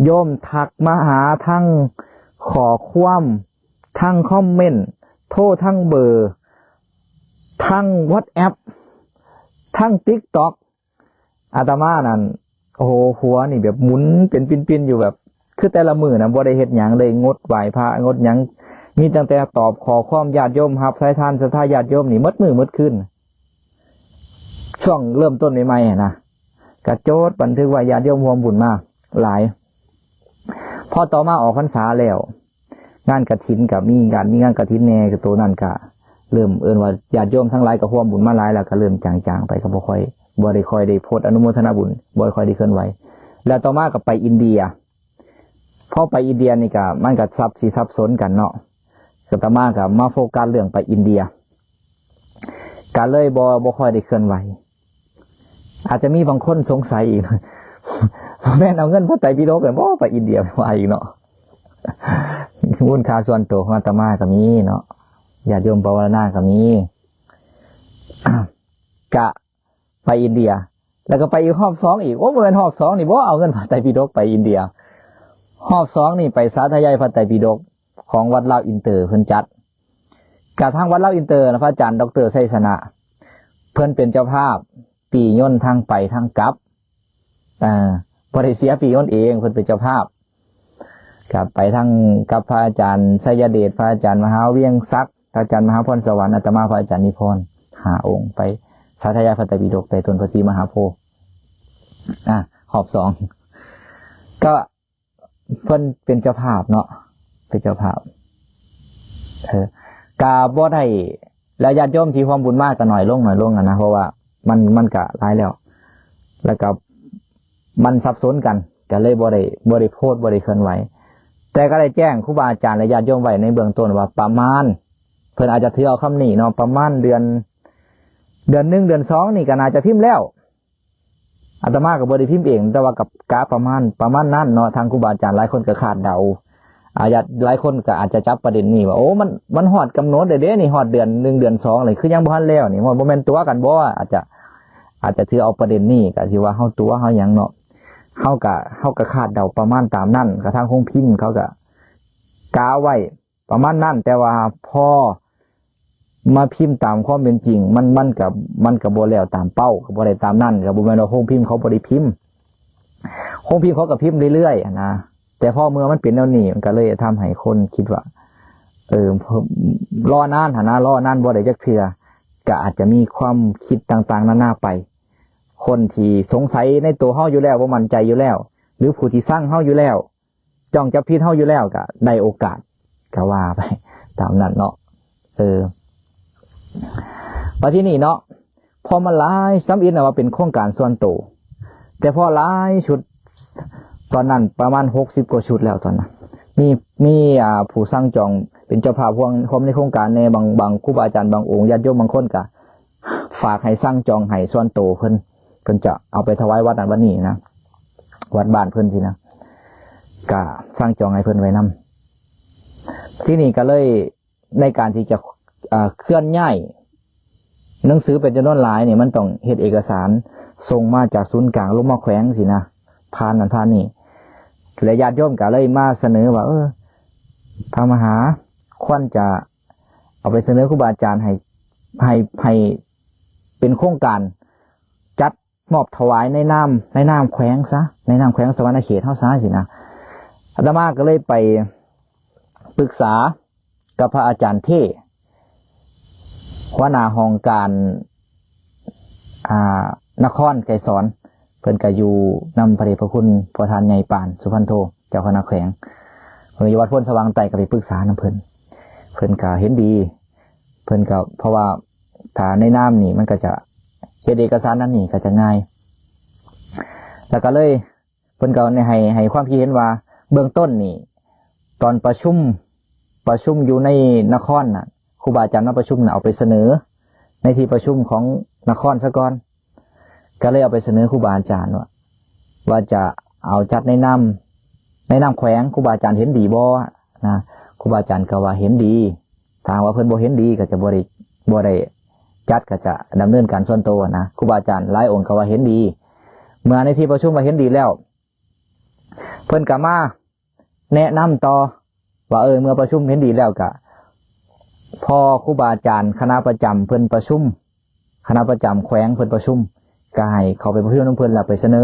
ໂຍມທັກມາຫາທາງຂໍ້ຄວາມ ທາງຄອມເມັນ ໂທທາງເບີ ທາງວັອດແອັບ ທາງຕິກຕັອກ ອາດຕະມານັ້ນ ໂອ້ໂຫ ຫົວນີ້ແບບໝູນເປັນປິ່ນໆຢູ່ ແບບ ຄືແຕ່ລະມື້ນະ ບໍ່ໄດ້ເຮັດຫຍັງເລີຍ ງົດໄຫວ້ພະ ງົດຫຍັງ ມີຕັ້ງແຕ່ຕອບຂໍ້ຄວາມຍາດໂຍມ ຮັບສາຍທານສັດທາຍາດໂຍມນີ້ໝົດມື້ໝົດຄືນ. ຊ່ວງເລີ່ມຕົ້ນໃໝ່ໆຫັ້ນນະ ກະຈົດບັນທຶກວ່າຍາດໂຍມຮ່ວມບຸນມາຫຼາຍ. ພໍຕໍ່ມາອອກພັນສາແລ້ວ ງານກະຖິນກະມີການ ມີງານກະຖິນແດ່ ໂຕນັ້ນກະເລີ່ມເອີ້ນວ່າຍາດໂຍມທັງຫຼາຍກະຮ່ວມບຸນມາຫຼາຍ ແລ້ວກະເລີ່ມຈາງໆໄປ ກະບໍ່ຄ່ອຍ ບໍ່ໄດ້ຄ່ອຍໄດ້ໂພສອະນຸໂມທະນາບຸນ ບໍ່ຄ່ອຍໄດ້ເຄື່ອນໄຫວ. ແລ້ວຕໍ່ມາກະໄປອິນເດຍ ພໍໄປອິນເດຍນີ້ກະ ມັນກະສັບ ສິສັບສົນກັນເນາະ ອາດຕະມາກະມາໂຟກັສເລື່ອງໄປອິນເດຍ ກະເລີຍບໍ່ ບໍ່ຄ່ອຍໄດ້ເຄື່ອນໄຫວ. ອາດຈະມີບາງຄົນສົງໄສອີກ ແມ່ນເອົາເງິນພະໄຕປິດົກແມ່ນບໍ່ໄປອິນເດຍ ວ່າອີກເນາະ. ມູນຄ່າສ່ວນໂຕຂອງອາດຕະມາກະມີເນາະ ຍາດໂຍມປະວາລະນາກະມີ ກະໄປອິນເດຍ ແລ້ວກະໄປອີກຮອບສອງອີກ. ໂອ້ ບໍ່ແມ່ນຮອບສອງນີ້ບໍ່ເອົາເງິນພະໄຕປິດົກໄປອິນເດຍ ຮອບສອງນີ້ໄປສາທະຍາຍພະໄຕປິດົກຂອງວັດລາວອິນເຕີເພິ່ນຈັດ ກະທາງວັດລາວອິນເຕີນະ ພະອາຈານ ດອກເຕີ ໄຊຊະນະ ເພິ່ນເປັນເຈົ້າພາບປີ້ຍົນທັງໄປທັງກັບ ເອີ ບໍ່ໄດ້ເສຍປີ້ຍົນເອງ ເພິ່ນເປັນເຈົ້າພາບ ກະໄປທັງກັບພະອາຈານໄຊຍະເດດ ພະອາຈານມະຫາວຽງສັກ ພະອາຈານມະຫາພອນສະຫວັນ ອາດຕະມາ ພະອາຈານນິພອນ ຫ້າອົງ ໄປສາທະຍາຍພະໄຕປິດົກໃຕ້ຕົ້ນພະສີມະຫາໂພ ອາ ຮອບສອງ ກະ ເພິ່ນເປັນເຈົ້າພາບເນາະ ເປັນເຈົ້າພາບ ເອີ ກະບໍ່ໄດ້ ແລ້ວຍາດໂຍມທີ່ຮ່ວມບຸນມາກະໜ້ອຍລົງ ໜ້ອຍລົງຫັ້ນນະ ເພາະວ່າມັນ ມັນກະຫຼາຍແລ້ວ ແລ້ວກະມັນສັບສົນກັນ ກະເລີຍບໍ່ໄດ້ ບໍ່ໄດ້ໂພສ ບໍ່ໄດ້ເຄື່ອນໄຫວ. ແຕ່ກະໄດ້ແຈ້ງຄູບາອາຈານ ແລະ ຍາດໂຍມໄວ້ໃນເບື້ອງຕົ້ນວ່າປະມານ ເພິ່ນອາດຈະຖືເອົາຄຳນີ້ເນາະ ປະມານເດືອນ ເດືອນໜຶ່ງ ເດືອນສອງນີ້ກະໜ້າຈະພິມແລ້ວ. ອາດຕະມາກະບໍ່ໄດ້ພິມເອງ ແຕ່ວ່າກະ ກະປະມານ ປະມານນັ້ນເນາະ ທາງຄູບາອາຈານຫຼາຍຄົນກະຄາດເດົາ ອາ ຍາດ ຫຼາຍຄົນກະອາດຈະຈັບປະເດັນນີ້ວ່າ ໂອ້ ມັນ ມັນຮອດກຳນົດແລ້ວເດ້ນີ້ ຮອດເດືອນໜຶ່ງ ເດືອນສອງແລ້ວ ຄືຍັງບໍ່ທັນແລ້ວນີ້ ບໍ່ແມ່ນຕົວະກັນບໍ່ ອາດຈະ ອາດຈະຖືເອົາປະເດັນນີ້ ກະຊິວ່າເຮົາຕົວະເຮົາຫຍັງເນາະ ເຮົາກະ ເຮົາກະຄາດເດົາປະມານຕາມນັ້ນ ກະທາງໂຮງພິມເຂົາກະກະໄວ້ ປະມານນັ້ນ ແຕ່ວ່າພໍມາພິມຕາມຄວາມເປັນຈິງ ມັນ ມັນກະ ມັນກະບໍ່ແລ້ວຕາມເປົ້າ ກະບໍ່ໄດ້ຕາມນັ້ນ ກະບໍ່ແມ່ນວ່າໂຮງພິມເຂົາບໍ່ໄດ້ພິມ ໂຮງພິມເຂົາກະພິມເລື້ອຍໆຫັ້ນນະ ແຕ່ພໍເມື່ອມັນເປັນແນວນີ້ ມັນກະເລີຍທຳໃຫ້ຄົນຄິດວ່າ ເອີ ລໍນານຫັ້ນນະ ລໍນານບໍ່ໄດ້ຈັກເທື່ອ ກະອາດຈະມີຄວາມຄິດຕ່າງໆນານາໄປ ຄົນທີ່ສົງໄສໃນໂຕເຮົາຢູ່ແລ້ວ ບໍ່ໝັ້ນໃຈຢູ່ແລ້ວ ຫຼືຜູ້ທີ່ຊັງເຮົາຢູ່ແລ້ວ ຈ້ອງຈັບຜິດເຮົາຢູ່ແລ້ວ ກະໄດ້ໂອກາດ ກະວ່າໄປຕາມນັ້ນເນາະ ເອີ ບາດທີນີ້ເນາະ ພໍມາຫຼາຍ ທຳອິດນະວ່າເປັນໂຄງການສ່ວນໂຕ ແຕ່ພໍຫຼາຍຊຸດ ຕອນນັ້ນປະມານຫົກສິບກວ່າຊຸດແລ້ວຕອນນັ້ນ ມີ ມີ ອາ ຜູ້ສັ່ງຈອງເປັນເຈົ້າພາບຮ່ວມ ຮ່ວມໃນໂຄງການແດ່ ບາງ ບາງຄູບາອາຈານບາງອົງ ຍາດໂຍມບາງຄົນກະຝາກໃຫ້ສັ່ງຈອງໃຫ້ສ່ວນໂຕເພິ່ນ ເພິ່ນຈະເອົາໄປຖວາຍວັດນັ້ນວັດນີ້ນະ ວັດບ້ານເພິ່ນຊີ້ນະ ກະສັ່ງຈອງໃຫ້ເພິ່ນໄວ້ນຳ ທີນີ້ກະເລີຍ ໃນການທີ່ຈະ ເອີ ເຄື່ອນຍ້າຍໜັງສືເປັນຈຳນວນຫຼາຍນີ້ ມັນຕ້ອງເຮັດເອກະສານສົ່ງມາຈາກສູນກາງລົງມາແຂວງຊີ້ນະ ຜ່ານນັ້ນຜ່ານນີ້ ແລະ ຍາດໂຍມກະເລີຍມາສະເໜີວ່າ ເອີ ພະມະຫາ ຄວນຈະເອົາໄປສະເໜີຄູບາອາຈານໃຫ້ ໃຫ້ ໃຫ້ເປັນໂຄງການຈັດ ມອບຖວາຍໃນນາມ ໃນນາມແຂວງຊະ ໃນນາມແຂວງສະຫວັນນະເຂດເຮົາຊະຊີ້ນະ ອາດຕະມາກະເລີຍໄປປຶກສາກັບພະອາຈານເທ ຫົວໜ້າຫ້ອງການ ອາ ນະຄອນໄກສອນ ເພິ່ນກະຢູ່ນຳພະເດດພະຄຸນພໍ່ທ່ານໃຫຍ່ປານ ສຸພັນໂທ ເຈົ້າຄະນະແຂວງ ເພິ່ນຢູ່ວັດໂພນສະຫວ່າງໃຕ້ ກະໄປປຶກສານຳເພິ່ນ ເພິ່ນກະເຫັນດີ ເພິ່ນກະ ເພາະວ່າ ຖ້າໃນນາມນີ້ມັນກະຈະເຮັດເອກະສານນັ້ນນີ້ກະຈະງ່າຍ ແລ້ວກະເລີຍ ເພິ່ນກະໃຫ້ ໃຫ້ຄວາມຄິດເຫັນວ່າ ເບື້ອງຕົ້ນນີ້ ຕອນປະຊຸມ ປະຊຸມຢູ່ໃນນະຄອນນະ ຄູບາອາຈານມາປະຊຸມນະ ເອົາໄປສະເໜີໃນທີ່ປະຊຸມຂອງນະຄອນຊະກ່ອນ ກະເລີຍເອົາໄປສະເໜີຄູບາອາຈານວ່າ ວ່າຈະເອົາຈັດໃນນາມ ໃນນາມແຂວງ ຄູບາອາຈານເຫັນດີບໍ່ນະ ຄູບາອາຈານກະວ່າເຫັນດີ ຖ້າຫາກວ່າເພິ່ນບໍ່ເຫັນດີກະຈະບໍ່ໄດ້ ບໍ່ໄດ້ຈັດ ກະຈະດຳເນີນການສ່ວນໂຕນະ ຄູບາອາຈານຫຼາຍອົງກະວ່າເຫັນດີ ເມື່ອໃນທີ່ປະຊຸມວ່າເຫັນດີແລ້ວ ເພິ່ນກໍມາແນະນຳຕໍ່ວ່າ ເອີ ເມື່ອປະຊຸມເຫັນດີແລ້ວ ກໍພໍຄູບາອາຈານຄະນະປະຈຳເພິ່ນປະຊຸມ ຄະນະປະຈຳແຂວງເພິ່ນປະຊຸມ ກໍໃຫ້ເຂົ້າໄປປະຊຸມນຳເພິ່ນ ແລ້ວໄປສະເໜີ.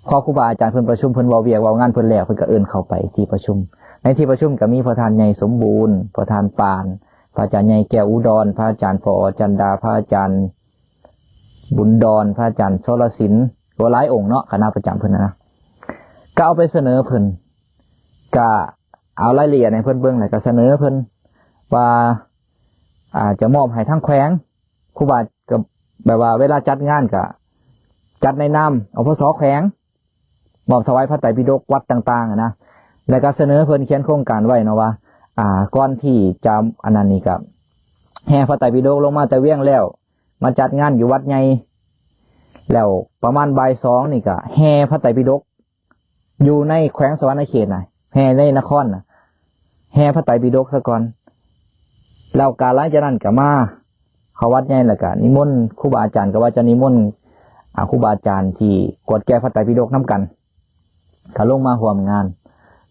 ພໍຄູບາອາຈານເພິ່ນປະຊຸມ ເພິ່ນເວົ້າວຽກເວົ້າງານເພິ່ນແລ້ວ ເພິ່ນກໍເອີ້ນເຂົ້າໄປທີ່ປະຊຸມ. ໃນທີ່ປະຊຸມກໍມີພະທ່ານໃຫຍ່ສົມບູນ, ພະທ່ານປານ, ພະອາຈານໃຫຍ່ແກ້ວອຸດອນ, ພະອາຈານ ປໍ ຈັນດາ, ພະອາຈານບຸນດອນ, ພະອາຈານ ສລະສິນ, ກໍຫຼາຍອົງເນາະ ຄະນະປະຈຳເພິ່ນນະ. ກໍເອົາໄປສະເໜີເພິ່ນ ກໍເອົາລາຍລະອຽດໃຫ້ເພິ່ນເບິ່ງ ແລ້ວກໍສະເໜີເພິ່ນວ່າ ອາ ຈະມອບໃຫ້ທາງແຂວງ ຄູບາ ກໍແບບວ່າເວລາຈັດງານກໍຈັດໃນນາມ ອພສ ແຂວງ ມອບຖວາຍພະໄຕປິດົກວັດຕ່າງໆ ນະ ແລ້ວກໍສະເໜີເພິ່ນຂຽນໂຄງການໄວ້ເນາະວ່າ ອາ ກ່ອນທີ່ຈະອັນນັ້ນນີ້ກໍແຫ່ພະໄຕປິດົກລົງມາແຕ່ວຽງແລ້ວ ມາຈັດງານຢູ່ວັດໃຫຍ່ ແລ້ວປະມານບ່າຍສອງນີ້ກໍແຫ່ພະໄຕປິດົກ ຢູ່ໃນແຂວງສະຫວັນນະເຂດນະ ແຫ່ໃນນະຄອນນະ ແຫ່ພະໄຕປິດົກສາກ່ອນ ແລ້ວກະຫຼັງຈາກນັ້ນກະມາເຂົ້າວັດໃຫຍ່ ແລ້ວກະນິມົນຄູບາອາຈານ ກະວ່າຈະນິມົນ ອາ ຄູບາອາຈານທີ່ກວດແກ້ພະໄຕປິດົກນຳກັນ ກະລົງມາຮ່ວມງານ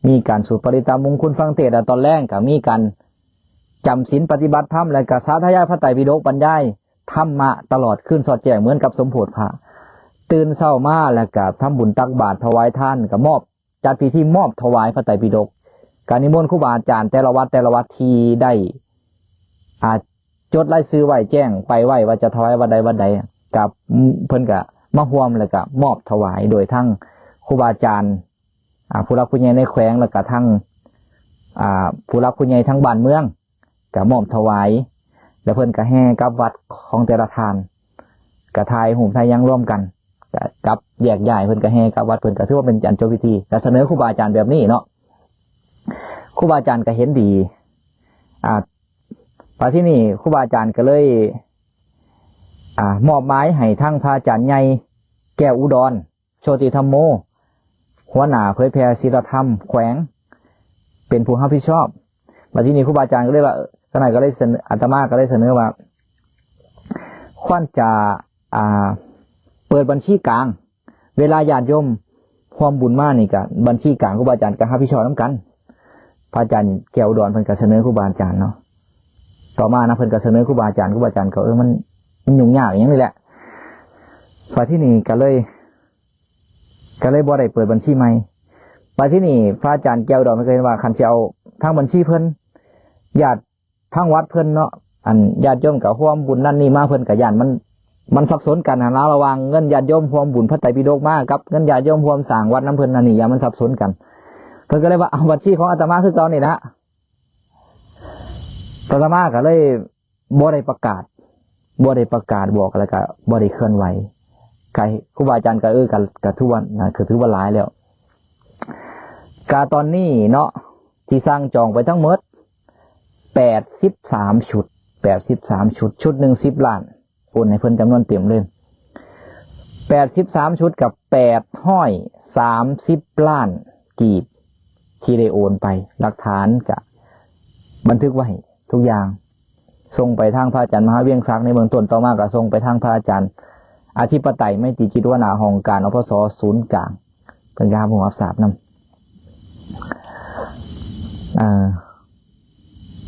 ມີການສູດປະລິດຕະມຸງຄຸນຟັງເທດ ແລ້ວຕອນແລງກະມີການຈຳສິນປະຕິບັດທຳ ແລ້ວກະສາທະຍາຍພະໄຕປິດົກ ບັນຍາຍ ທຳມະຕະຫຼອດຄືນສອດແຈ້ງເໝືອນກັບສົມໂພດພະ. ຕື່ນເຊົ້າມາແລ້ວກະທຳບຸນຕັກບາດຖວາຍທານ ກະມອບ ຈັດພິທີມອບຖວາຍພະໄຕປິດົກ ກະນິມົນຄູບາອາຈານແຕ່ລະວັດແຕ່ລະວັດທີ່ໄດ້ ອາ ຈົດລາຍຊື່ໄວ້ແຈ້ງໄປໄວ້ວ່າຈະຖວາຍວັດໃດວັດໃດ ກະເພິ່ນກະມາຮ່ວມ ແລ້ວກະມອບຖວາຍໂດຍທັງຄູບາອາຈານ ອາ ຜູ້ຫຼັກຜູ້ໃຫຍ່ໃນແຂວງ ແລ້ວກະທັງ ອາ ຜູ້ຫຼັກຜູ້ໃຫຍ່ທາງບ້ານເມືອງ ກະມອບຖວາຍ ແລ້ວເພິ່ນກະແຫ່ກັບວັດຂອງແຕ່ລະທ່ານ ກະຖ່າຍຮູບຖ່າຍຫຍັງລວມກັນ ກະກັບແຍກຍ້າຍ ເພິ່ນກະແຫ່ກັບວັດ ເພິ່ນກະຖືວ່າເປັນອັນຈົບພິທີ ກະສະເໜີຄູບາອາຈານແບບນີ້ເນາະ ຄູບາອາຈານກະເຫັນດີ ອາ ບາດທີນີ້ຄູບາອາຈານກະເລີຍ ອາ ມອບໝາຍໃຫ້ທາງພະອາຈານໃຫຍ່ແກ້ວອຸດອນ ໂຊຕິທຳໂມ ຫົວໜ້າເຜີຍແຜ່ສີລະທຳແຂວງ ເປັນຜູ້ຮັບຜິດຊອບ. ບັດທີນີ້ຄູບາອາຈານກໍເລີຍວ່າ ເອີ ຂະນັ້ນກໍເລີຍສະເໜີ ອາດຕະມາກໍເລີຍສະເໜີວ່າ ຄວນຈະ ອ່າ ເປີດບັນຊີກາງ ເວລາຍາດໂຍມຮ່ວມບຸນມານີ້ ກໍບັນຊີກາງຄູບາອາຈານກໍຮັບຜິດຊອບນຳກັນ. ພະອາຈານແກ້ວອຸດອນເພິ່ນກໍສະເໜີຄູບາອາຈານເນາະ ຕໍ່ມານະ ເພິ່ນກໍສະເໜີຄູບາອາຈານ ຄູບາອາຈານກໍ ເອີ ມັນ ມັນຫຍຸ້ງຍາກອີ່ຫຍັງນີ້ແຫຼະ. ບັດທີນີ້ກໍເລີຍ ກໍເລີຍບໍ່ໄດ້ເປີດບັນຊີໃໝ່. ບັດທີນີ້ພະອາຈານແກ້ວອຸດອນເພິ່ນກໍເຫັນວ່າ ຄັນຊິເອົາທາງບັນຊີເພິ່ນ ຍາດທາງວັດເພິ່ນເນາະ ອັນຍາດໂຍມກໍຮ່ວມບຸນນັ້ນນີ້ມາ ເພິ່ນກໍຢ້ານມັນ ມັນສັບສົນກັນຫັ້ນລະ ລະຫວ່າງເງິນຍາດໂຍມຮ່ວມບຸນພະໄຕປິດົກມາ ກັບເງິນຍາດໂຍມຮ່ວມສ້າງວັດນຳເພິ່ນນັ້ນນີ້ ຢ້ານມັນສັບສົນກັນ. ເພິ່ນກໍເລີຍວ່າ ເອົາບັນຊີຂອງອາດຕະມາຄືເກົ່ານີ້ລະ. ອາດຕະມາກໍເລີຍ ບໍ່ໄດ້ປະກາດ ບໍ່ໄດ້ປະກາດບອກ ແລ້ວກະບໍ່ໄດ້ເຄື່ອນໄຫວ. ກະຄູບາອາຈານກະ ເອີ ກະ ກະຖືວ່າ ນະ ກະຖືວ່າຫຼາຍແລ້ວ. ກະຕອນນີ້ເນາະ ທີ່ສັ່ງຈອງໄປທັງໝົດ ແປດສິບສາມຊຸດ ແປດສິບສາມຊຸດ ຊຸດໜຶ່ງສິບລ້ານ ໂອນໃຫ້ເພິ່ນຈຳນວນເຕັມເລີຍ ແປດສິບສາມຊຸດ ກັບແປດຮ້ອຍສາມສິບລ້ານກີບ ທີ່ໄດ້ໂອນໄປ ຫຼັກຖານກະບັນທຶກໄວ້ທຸກຢ່າງ ສົ່ງໄປທາງພະອາຈານມະຫາວຽງສັກໃນເບື້ອງຕົ້ນ ຕໍ່ມາກໍສົ່ງໄປທາງພະອາຈານອະທິປະໄຕ ໄມຕີຈິດ ຫົວໜ້າຫ້ອງການ ອພສ ສູນກາງ ເພິ່ນກໍຮັບຮູ້ຮັບຊາບນຳ. ເອີ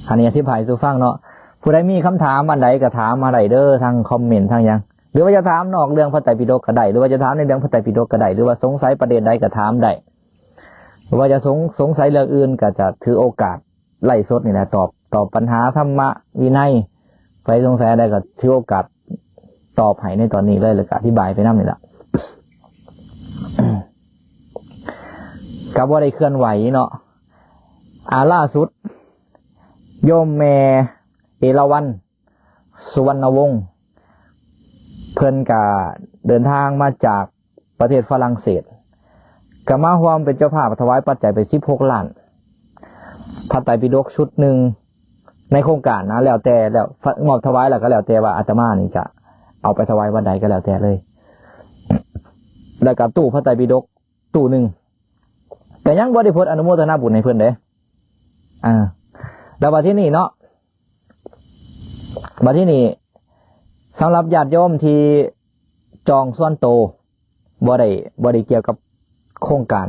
ອັນນີ້ອະທິບາຍສູ່ຟັງເນາະ ຜູ້ໃດມີຄຳຖາມອັນໃດກໍຖາມມາໄດ້ເດີ ທາງຄອມເມັນທາງຫຍັງ ຫຼືວ່າຈະຖາມນອກເລື່ອງພະໄຕປິດົກກໍໄດ້ ຫຼືວ່າຈະຖາມໃນເລື່ອງພະໄຕປິດົກກໍໄດ້ ຫຼືວ່າສົງໄສປະເດັນໃດກໍຖາມໄດ້ ຫຼືວ່າຈະສົງ ສົງໄສເລື່ອງອື່ນ ກໍຈະຖືໂອກາດໄລຟ໌ສົດນີ້ແຫຼະ ຕອບ ຕອບບັນຫາທຳມະວິໄນ ໃຜສົງໄສອັນໃດກໍຖືໂອກາດຕອບໃຫ້ໃນຕອນນີ້ເລີຍ ແລ້ວກໍອະທິບາຍໄປນຳນີ້ລະ ກໍບໍ່ໄດ້ເຄື່ອນໄຫວເນາະ. ອາ ລ່າສຸດ ໂຍມແມ່ເອລາວັນ ສຸວັນນະວົງ ເພິ່ນກະເດີນທາງມາຈາກປະເທດຝຣັ່ງເສດ ກະມາຮ່ວມເປັນເຈົ້າພາບຖວາຍປັດໄຈໄປສິບຫົກລ້ານ ພະໄຕປິດົກຊຸດໜຶ່ງໃນໂຄງການນະ ແລ້ວແຕ່ ແລ້ວ ມອບຖວາຍແລ້ວກໍແລ້ວແຕ່ວ່າອາດຕະມານີ້ຈະເອົາໄປຖວາຍວັດໃດກໍແລ້ວແຕ່ເລີຍ ແລ້ວກໍຕູ້ພະໄຕປິດົກຕູ້ໜຶ່ງ ກໍຍັງບໍ່ໄດ້ພົດອະນຸໂມທະນາບຸນໃຫ້ເພິ່ນເດ້. ອາ ແລ້ວບັດທີນີ້ເນາະ ບັດທີນີ້ ສຳລັບຍາດໂຍມທີ່ຈອງສ່ວນໂຕ ບໍ່ໄດ້ ບໍ່ໄດ້ກ່ຽວກັບໂຄງການ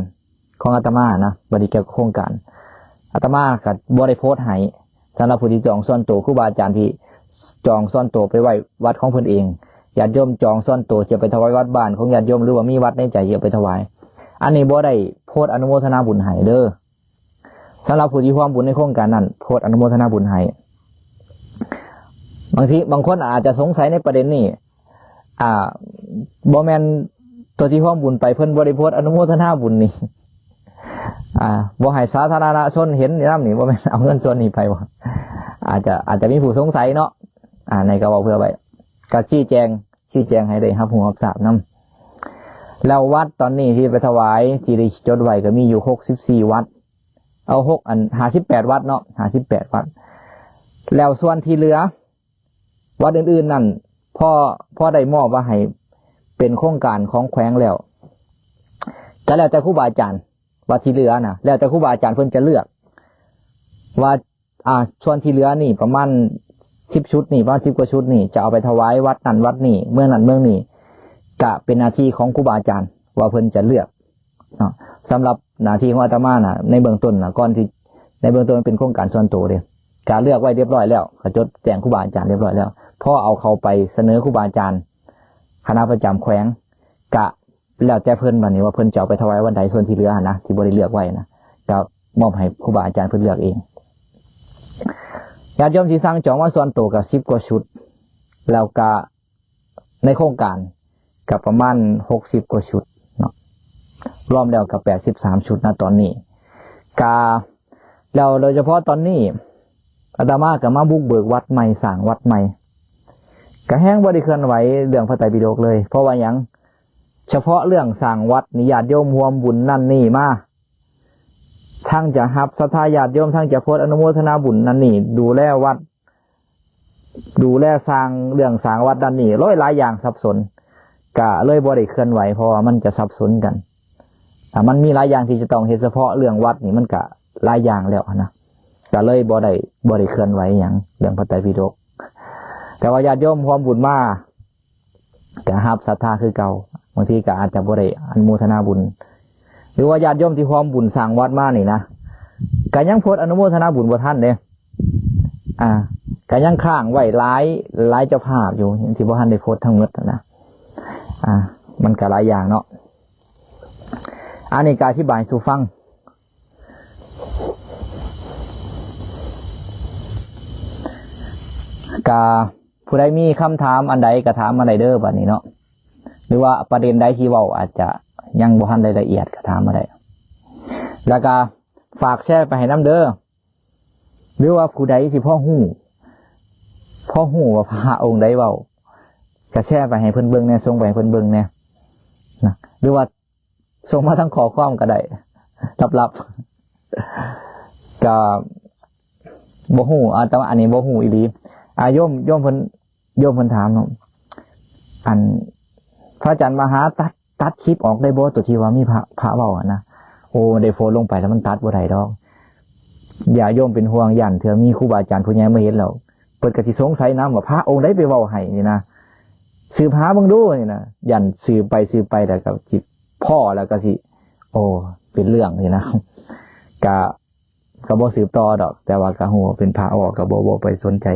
ຂອງອາດຕະມານະ ບໍ່ໄດ້ກ່ຽວກັບໂຄງການ ອາດຕະມາກໍບໍ່ໄດ້ໂພສໃຫ້. ສຳລັບຜູ້ທີ່ຈອງສ່ວນໂຕ ຄູບາອາຈານທີ່ຈອງສ່ວນໂຕໄປໄວ້ວັດຂອງເພິ່ນເອງ ຍາດໂຍມຈອງສ່ວນໂຕຈະໄປຖວາຍວັດບ້ານຂອງຍາດໂຍມ ຫຼືວ່າມີວັດໃນໃຈຈະໄປຖວາຍ ອັນນີ້ບໍ່ໄດ້ໂພສອະນຸໂມທະນາບຸນໃຫ້ເດີ້. ສຳລັບຜູ້ທີ່ຮ່ວມບຸນໃນໂຄງການນັ້ນ ໂພສອະນຸໂມທະນາບຸນໃຫ້. ບາງທີ ບາງຄົນອາດຈະສົງໄສໃນປະເດັນນີ້ ອ່າ ບໍ່ແມ່ນຕົວທີ່ຮ່ວມບຸນໄປ ເພິ່ນບໍ່ໄດ້ໂພສອະນຸໂມທະນາບຸນນີ້ ອ່າ ບໍ່ໃຫ້ສາທາລະນະຊົນເຫັນນຳນີ້ ບໍ່ແມ່ນເອົາເງິນສ່ວນນີ້ໄປບໍ່? ອາດຈະ ອາດຈະມີຜູ້ສົງໄສເນາະ. ອ່າ ໃນກໍເວົ້າເພື່ອໄວ້ ກໍຊີ້ແຈງ ຊີ້ແຈງໃຫ້ໄດ້ຮັບຮູ້ຮັບຊາບນຳ. ແລ້ວວັດຕອນນີ້ທີ່ໄປຖວາຍ ທີ່ໄດ້ຈົດໄວ້ກໍມີຢູ່ຫົກສິບສີ່ວັດ ເອົາ ຫົກ ອັນ ຫ້າສິບແປດວັດເນາະ ຫ້າສິບແປດວັດ. ແລ້ວສ່ວນທີ່ເຫຼືອ ວັດອື່ນໆນັ້ນ ພໍ ພໍໄດ້ມອບວ່າໃຫ້ເປັນໂຄງການຂອງແຂວງແລ້ວ ກໍແລ້ວແຕ່ຄູບາອາຈານ ວັດທີ່ເຫຼືອນະ ແລ້ວແຕ່ຄູບາອາຈານເພິ່ນຈະເລືອກວ່າ ອ່າ ສ່ວນທີ່ເຫຼືອນີ້ປະມານສິບຊຸດນີ້ ປະມານສິບກວ່າຊຸດນີ້ ຈະເອົາໄປຖວາຍວັດນັ້ນວັດນີ້ ເມືອງນັ້ນເມືອງນີ້ ກະເປັນໜ້າທີ່ຂອງຄູບາອາຈານວ່າເພິ່ນຈະເລືອກເນາະ. ສຳລັບໜ້າທີ່ຂອງອາດຕະມານະ ໃນເບື້ອງຕົ້ນນະ ກ່ອນທີ່ ໃນເບື້ອງຕົ້ນມັນເປັນໂຄງການສ່ວນໂຕເດ້ ກະເລືອກໄວ້ຮຽບຮ້ອຍແລ້ວ ກະຈົດແຈ້ງຄູບາອາຈານຮຽບຮ້ອຍແລ້ວ. ພໍເອົາເຂົ້າໄປສະເໜີຄູບາອາຈານ ຄະນະປະຈຳແຂວງ ກະ ແລ້ວແຕ່ເພິ່ນ ບາດນີ້ວ່າເພິ່ນຈະເອົາໄປຖວາຍວັດໃດ ສ່ວນທີ່ເຫຼືອຫັ້ນນະ ທີ່ບໍ່ໄດ້ເລືອກໄວ້ນະ ກໍມອບໃຫ້ຄູບາອາຈານເພິ່ນເລືອກເອງ. ຍາດໂຍມທີ່ສັ່ງຈອງມາສ່ວນໂຕກໍສິບກວ່າຊຸດ ແລ້ວກະໃນໂຄງການກໍປະມານຫົກສິບກວ່າຊຸດເນາະ ລວມແລ້ວກໍແປດສິບສາມຊຸດນະຕອນນີ້. ກະ ແລ້ວໂດຍສະເພາະຕອນນີ້ ອາດຕະມາກໍມາບຸກເບີກວັດໃໝ່ ສ້າງວັດໃໝ່ ກໍແຮງບໍ່ໄດ້ເຄື່ອນໄຫວເລື່ອງພະໄຕປິດົກເລີຍ. ເພາະວ່າຫຍັງ? ສະເພາະເລື່ອງສ້າງວັດນີ້ ຍາດໂຍມຮ່ວມບຸນນັ້ນນີ້ມາ ທັງຈະຮັບສັດທາຍາດໂຍມ ທັງຈະໂພສອະນຸໂມທະນາບຸນນັ້ນນີ້ ດູແລວັດ ດູແລສ້າງ ເລື່ອງສ້າງວັດນັ້ນນີ້ ຫຼາຍໆຢ່າງສັບສົນ ກະເລີຍບໍ່ໄດ້ເຄື່ອນໄຫວ ເພາະວ່າມັນຈະສັບສົນກັນ. ຖ້າມັນມີຫຼາຍຢ່າງທີ່ຈະຕ້ອງເຮັດ ສະເພາະເລື່ອງວັດນີ້ມັນກະຫຼາຍຢ່າງແລ້ວຫັ້ນນະ ກະເລີຍບໍ່ໄດ້ ບໍ່ໄດ້ເຄື່ອນໄຫວຫຍັງເລື່ອງພະໄຕປິດົກ. ແຕ່ວ່າຍາດໂຍມຮ່ວມບຸນມາ ກະຮັບສັດທາຄືເກົ່າ ບາງທີກະອາດຈະບໍ່ໄດ້ອະນຸໂມທະນາບຸນ ຫຼືວ່າຍາດໂຍມທີ່ຮ່ວມບຸນສ້າງວັດມານີ້ນະ ກະຍັງໂພສອະນຸໂມທະນາບຸນບໍ່ທັນເດ້. ອ່າ ກະຍັງຄ້າງໄວ້ຫຼາຍ ຫຼາຍເຈົ້າພາບຢູ່ ທີ່ບໍ່ທັນໄດ້ໂພສທັງໝົດນະ. ອ່າ ມັນກະຫຼາຍຢ່າງເນາະ ອັນນີ້ກະອະທິບາຍສູ່ຟັງ. ກະຜູ້ໃດມີຄຳຖາມອັນໃດກະຖາມມາໄດ້ເດີ້ ບາດນີ້ເນາະ ຫຼືວ່າປະເດັນໃດທີ່ເວົ້າອາດຈະຍັງບໍ່ທັນໄດ້ລະອຽດກະຖາມມາໄດ້. ແລ້ວກະຝາກແຊໄປໃຫ້ນຳເດີ້ ຫຼືວ່າຜູ້ໃດທີ່ພໍຮູ້ ພໍຮູ້ວ່າພະອົງໃດເວົ້າ ກະແຊໄປໃຫ້ເພິ່ນເບິ່ງແດ່ ສົ່ງໄປໃຫ້ເພິ່ນເບິ່ງແດ່ນະ ຫຼືວ່າ ສົ່ງມາທາງຂໍ້ຄວາມກໍໄດ້ ລັບໆ ກໍບໍ່ຮູ້ ອາ ແຕ່ວ່າອັນນີ້ບໍ່ຮູ້ອີ່ຫຼີ. ອາ ໂຍມ ໂຍມເພິ່ນ ໂຍມເພິ່ນຖາມເນາະ ອັນ ພະອາຈານມະຫາຕັດ ຕັດຄລິບອອກໄດ້ບໍ່ ຕົວທີ່ວ່າມີພະ ພະເວົ້າຫັ້ນນະ? ໂອ້ ໄດ້ໂພສລົງໄປແລ້ວມັນຕັດບໍ່ໄດ້ດອກ ຢ່າໂຍມເປັນຫ່ວງ ຢ້ານເທື່ອມີຄູບາອາຈານຜູ້ໃຫຍ່ມາເຫັນແລ້ວ ເພິ່ນກໍຊິສົງໄສນຳວ່າພະອົງໃດໄປເວົ້າໃຫ້ນີ້ນະ ສືບຫາເບິ່ງດູນີ້ນະ. ຢ້ານສືບໄປສືບໄປແລ້ວກໍຊິພໍ້ ແລ້ວກໍຊິ ໂອ້ ເປັນເລື່ອງນີ້ນະ ກະ ກໍບໍ່ສືບຕໍ່ດອກ ແຕ່ວ່າກໍຮູ້ວ່າເປັນພະອອກ ກໍບໍ່ ບໍ່ໄປສົນໃຈ.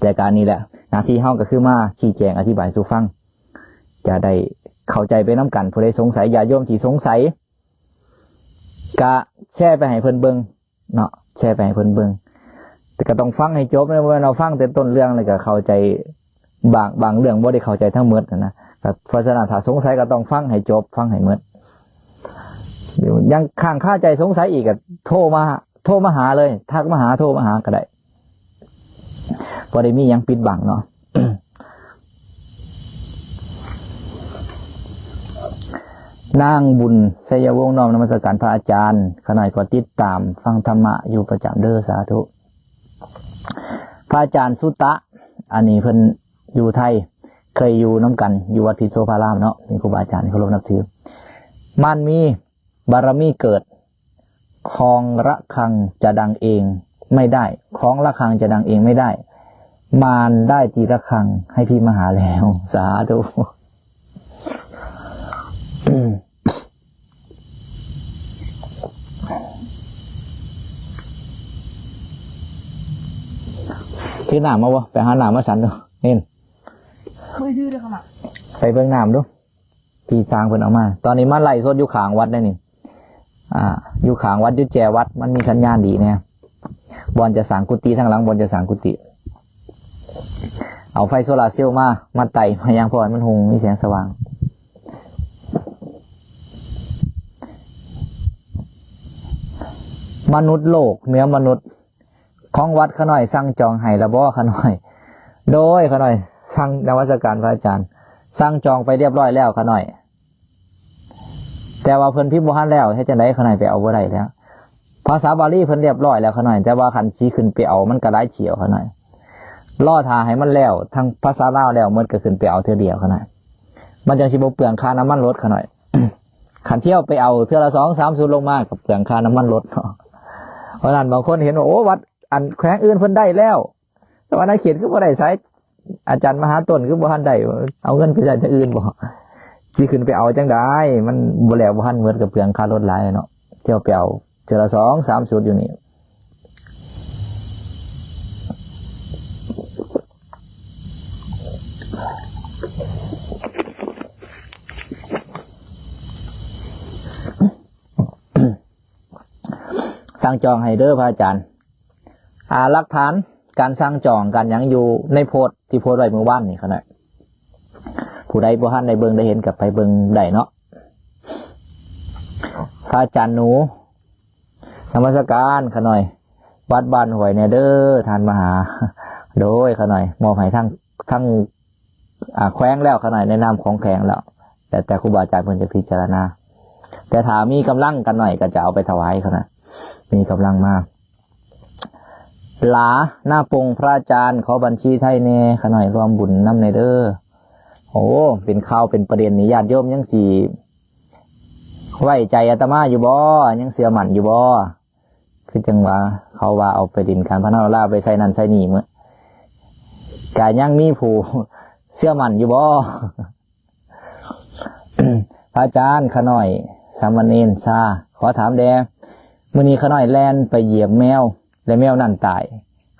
ແຕ່ການນີ້ແຫຼະ ໜ້າທີ່ເຮົາກໍຄືມາຊີ້ແຈງອະທິບາຍສູ່ຟັງ ຈະໄດ້ເຂົ້າໃຈໄປນຳກັນ. ຜູ້ໃດສົງໄສ ຍາດໂຍມທີ່ສົງໄສ ກະແຊໄປໃຫ້ເພິ່ນເບິ່ງເນາະ ແຊໄປໃຫ້ເພິ່ນເບິ່ງ ແຕ່ກໍຕ້ອງຟັງໃຫ້ຈົບເນາະ ບໍ່ແມ່ນວ່າຟັງແຕ່ຕົ້ນເລື່ອງແລ້ວກໍເຂົ້າໃຈບາງ ບາງເລື່ອງບໍ່ໄດ້ເຂົ້າໃຈທັງໝົດນະ. ກໍເພາະສະນັ້ນ ຖ້າສົງໄສກໍຕ້ອງຟັງໃຫ້ຈົບ ຟັງໃຫ້ໝົດ. ຍັງຄ້າງຄາໃຈສົງໄສອີກກໍໂທມາ ໂທມາຫາເລີຍ ທັກມາຫາ ໂທມາຫາກໍໄດ້ ບໍ່ໄດ້ມີຫຍັງປິດບັງເນາະ. ນາງບຸນ ໄຊຍະວົງ ນ້ອມນະມັດສະການພະອາຈານ ຂ້ານ້ອຍກໍຕິດຕາມຟັງທຳມະຢູ່ປະຈຳເດີ້ ສາທຸ. ພະອາຈານສຸຕະ ອັນນີ້ເພິ່ນຢູ່ໄທ ເຄີຍຢູ່ນຳກັນ ຢູ່ວັດພິດໂສພາລາມເນາະ ເປັນຄູບາອາຈານທີ່ເຄົາລົບນັບຖື. ມັນມີ ບາລະມີເກີດ ของระฆังจะดังเองไม่ได้ ของระฆังจะดังเองไม่ได้ มารได้ตีระฆังให้พี่มหาแล้ว สาธุ. ຖືນ້ຳມາບໍ່? ໄປຫານ້ຳມາສັນດູ ເຫັນ ບໍ່ໄດ້ຖືເດີຂ້ານ້ອຍ ໄປເບິ່ງນ້ຳດູ ທີ່ຊ່າງເພິ່ນເອົາມາ. ຕອນນີ້ມາໄລຟ໌ສົດຢູ່ຂ້າງວັດໄດ໋ນີ້ ອ່າ ຢູ່ຂ້າງວັດ ຢູ່ແຈວັດ ມັນມີສັນຍານດີແດ່ ບ່ອນຈະສ້າງກຸຕິ ທາງຫຼັງບ່ອນຈະສ້າງກຸຕິ ເອົາໄຟໂຊລາເຊວມາ ມາໄຕ້ມາຫຍັງ ເພາະວ່າມັນຮຸ່ງ ມີແສງສະຫວ່າງ. ມະນຸດໂລກເໜືອມະນຸດ ຂອງວັດຂ້ານ້ອຍສັ່ງຈອງໃຫ້ລະບໍ່ຂ້ານ້ອຍ? ໂດຍ ຂ້ານ້ອຍສັ່ງ ນະມັດສະການພະອາຈານ ສັ່ງຈອງໄປລຽບລ້ອຍແລ້ວຂ້ານ້ອຍ ແຕ່ວ່າເພິ່ນພິມບໍ່ທັນແລ້ວ ເຮັດຈັ່ງໃດຂ້ານ້ອຍໄປເອົາບໍ່ໄດ້ແລ້ວ. ພາສາບາລີເພິ່ນລຽບລ້ອຍແລ້ວຂ້ານ້ອຍ ແຕ່ວ່າຄັນຊິຂຶ້ນໄປເອົາມັນກໍຫຼາຍຖ້ຽວຂ້ານ້ອຍ ລໍຖ້າໃຫ້ມັນແລ້ວ ທັງພາສາລາວແລ້ວໝົດກໍຂຶ້ນໄປເອົາເທື່ອດຽວຂ້ານ້ອຍ ມັນຈັ່ງຊິບໍ່ເປືອງຄ່ານ້ຳມັນລົດຂ້ານ້ອຍ. ຄັນຖ້ຽວໄປເອົາເທື່ອລະສອງສາມຊຸດລົງມາກໍເປືອງຄ່ານ້ຳມັນລົດເນາະ. ເພາະນັ້ນບາງຄົນເຫັນວ່າ ໂອ້ ວັດ ອັນ ແຂວງອື່ນເພິ່ນໄດ້ແລ້ວ ແຕ່ວ່າໃນເຂດຄືບໍ່ໄດ້ໃສ ອາຈານມະຫາຕົ້ນຄືບໍ່ທັນໄດ້ ເອົາເງິນໄປໃຊ້ທາງອື່ນບໍ່? ຊິຂຶ້ນໄປເອົາຈັ່ງໃດ ມັນບໍ່ແລ້ວບໍ່ທັນໝົດ ກໍເປືອງຄ່າລົດຫຼາຍເນາະ. ຖ້ຽວໄປເອົາເທື່ອລະສອງສາມຊຸດຢູ່ນີ້ ສັ່ງຈອງໃຫ້ເດີພະອາຈານ. ອ່າ ຫຼັກຖານການສັ່ງຈອງການຫຍັງຢູ່ໃນໂພສທີ່ໂພສໄວ້ມື້ວານນີ້ຂະນະ ຜູ້ໃດບໍ່ທັນໄດ້ເບິ່ງໄດ້ເຫັນກໍໄປເບິ່ງໄດ້ເນາະ. ພະອາຈານໜູ ນະມັດສະການຂະນ້ອຍ ວັດບ້ານຫ້ວຍແດ່ເດີທ່ານມະຫາ. ໂດຍ ຂະນ້ອຍມອບໃຫ້ທັງ ທັງ ອ່າ ແຂວງແລ້ວ ຂະນ້ອຍໃນນາມຂອງແຂວງແລ້ວ ແຕ່ ແຕ່ຄູບາອາຈານເພິ່ນຈະພິຈາລະນາ ແຕ່ຖ້າມີກຳລັງຂະນ້ອຍກໍຈະເອົາໄປຖວາຍຂະນະ ມີກຳລັງມາ. ຫຼາ ນາປົງ ພະອາຈານ ຂໍບັນຊີໄທແດ່ ຂະນ້ອຍຮ່ວມບຸນນຳແດ່ເດີ. ໂອ້ ເປັນຂ່າວເປັນປະເດັນນີ້ ຍາດໂຍມຍັງຊິໄວ້ໃຈອາດຕະມາຢູ່ບໍ່? ຍັງເຊື່ອໝັ້ນຢູ່ບໍ່? ຄືຈັ່ງວ່າເຂົາວ່າເອົາໄປຫຼິ້ນການພະນັນອອນລາຍ ໄປໃສ່ນັ້ນໃສ່ນີ້ ເມື່ອ ກະຍັງມີຜູ້ເຊື່ອໝັ້ນຢູ່ບໍ່? ພະອາຈານ ຂະນ້ອຍ ສາມະເນນຊາ ຂໍຖາມແດ່ ມື້ນີ້ຂະນ້ອຍແລ່ນໄປຢຽບແມວ ແລະ ແມວນັ້ນຕາຍ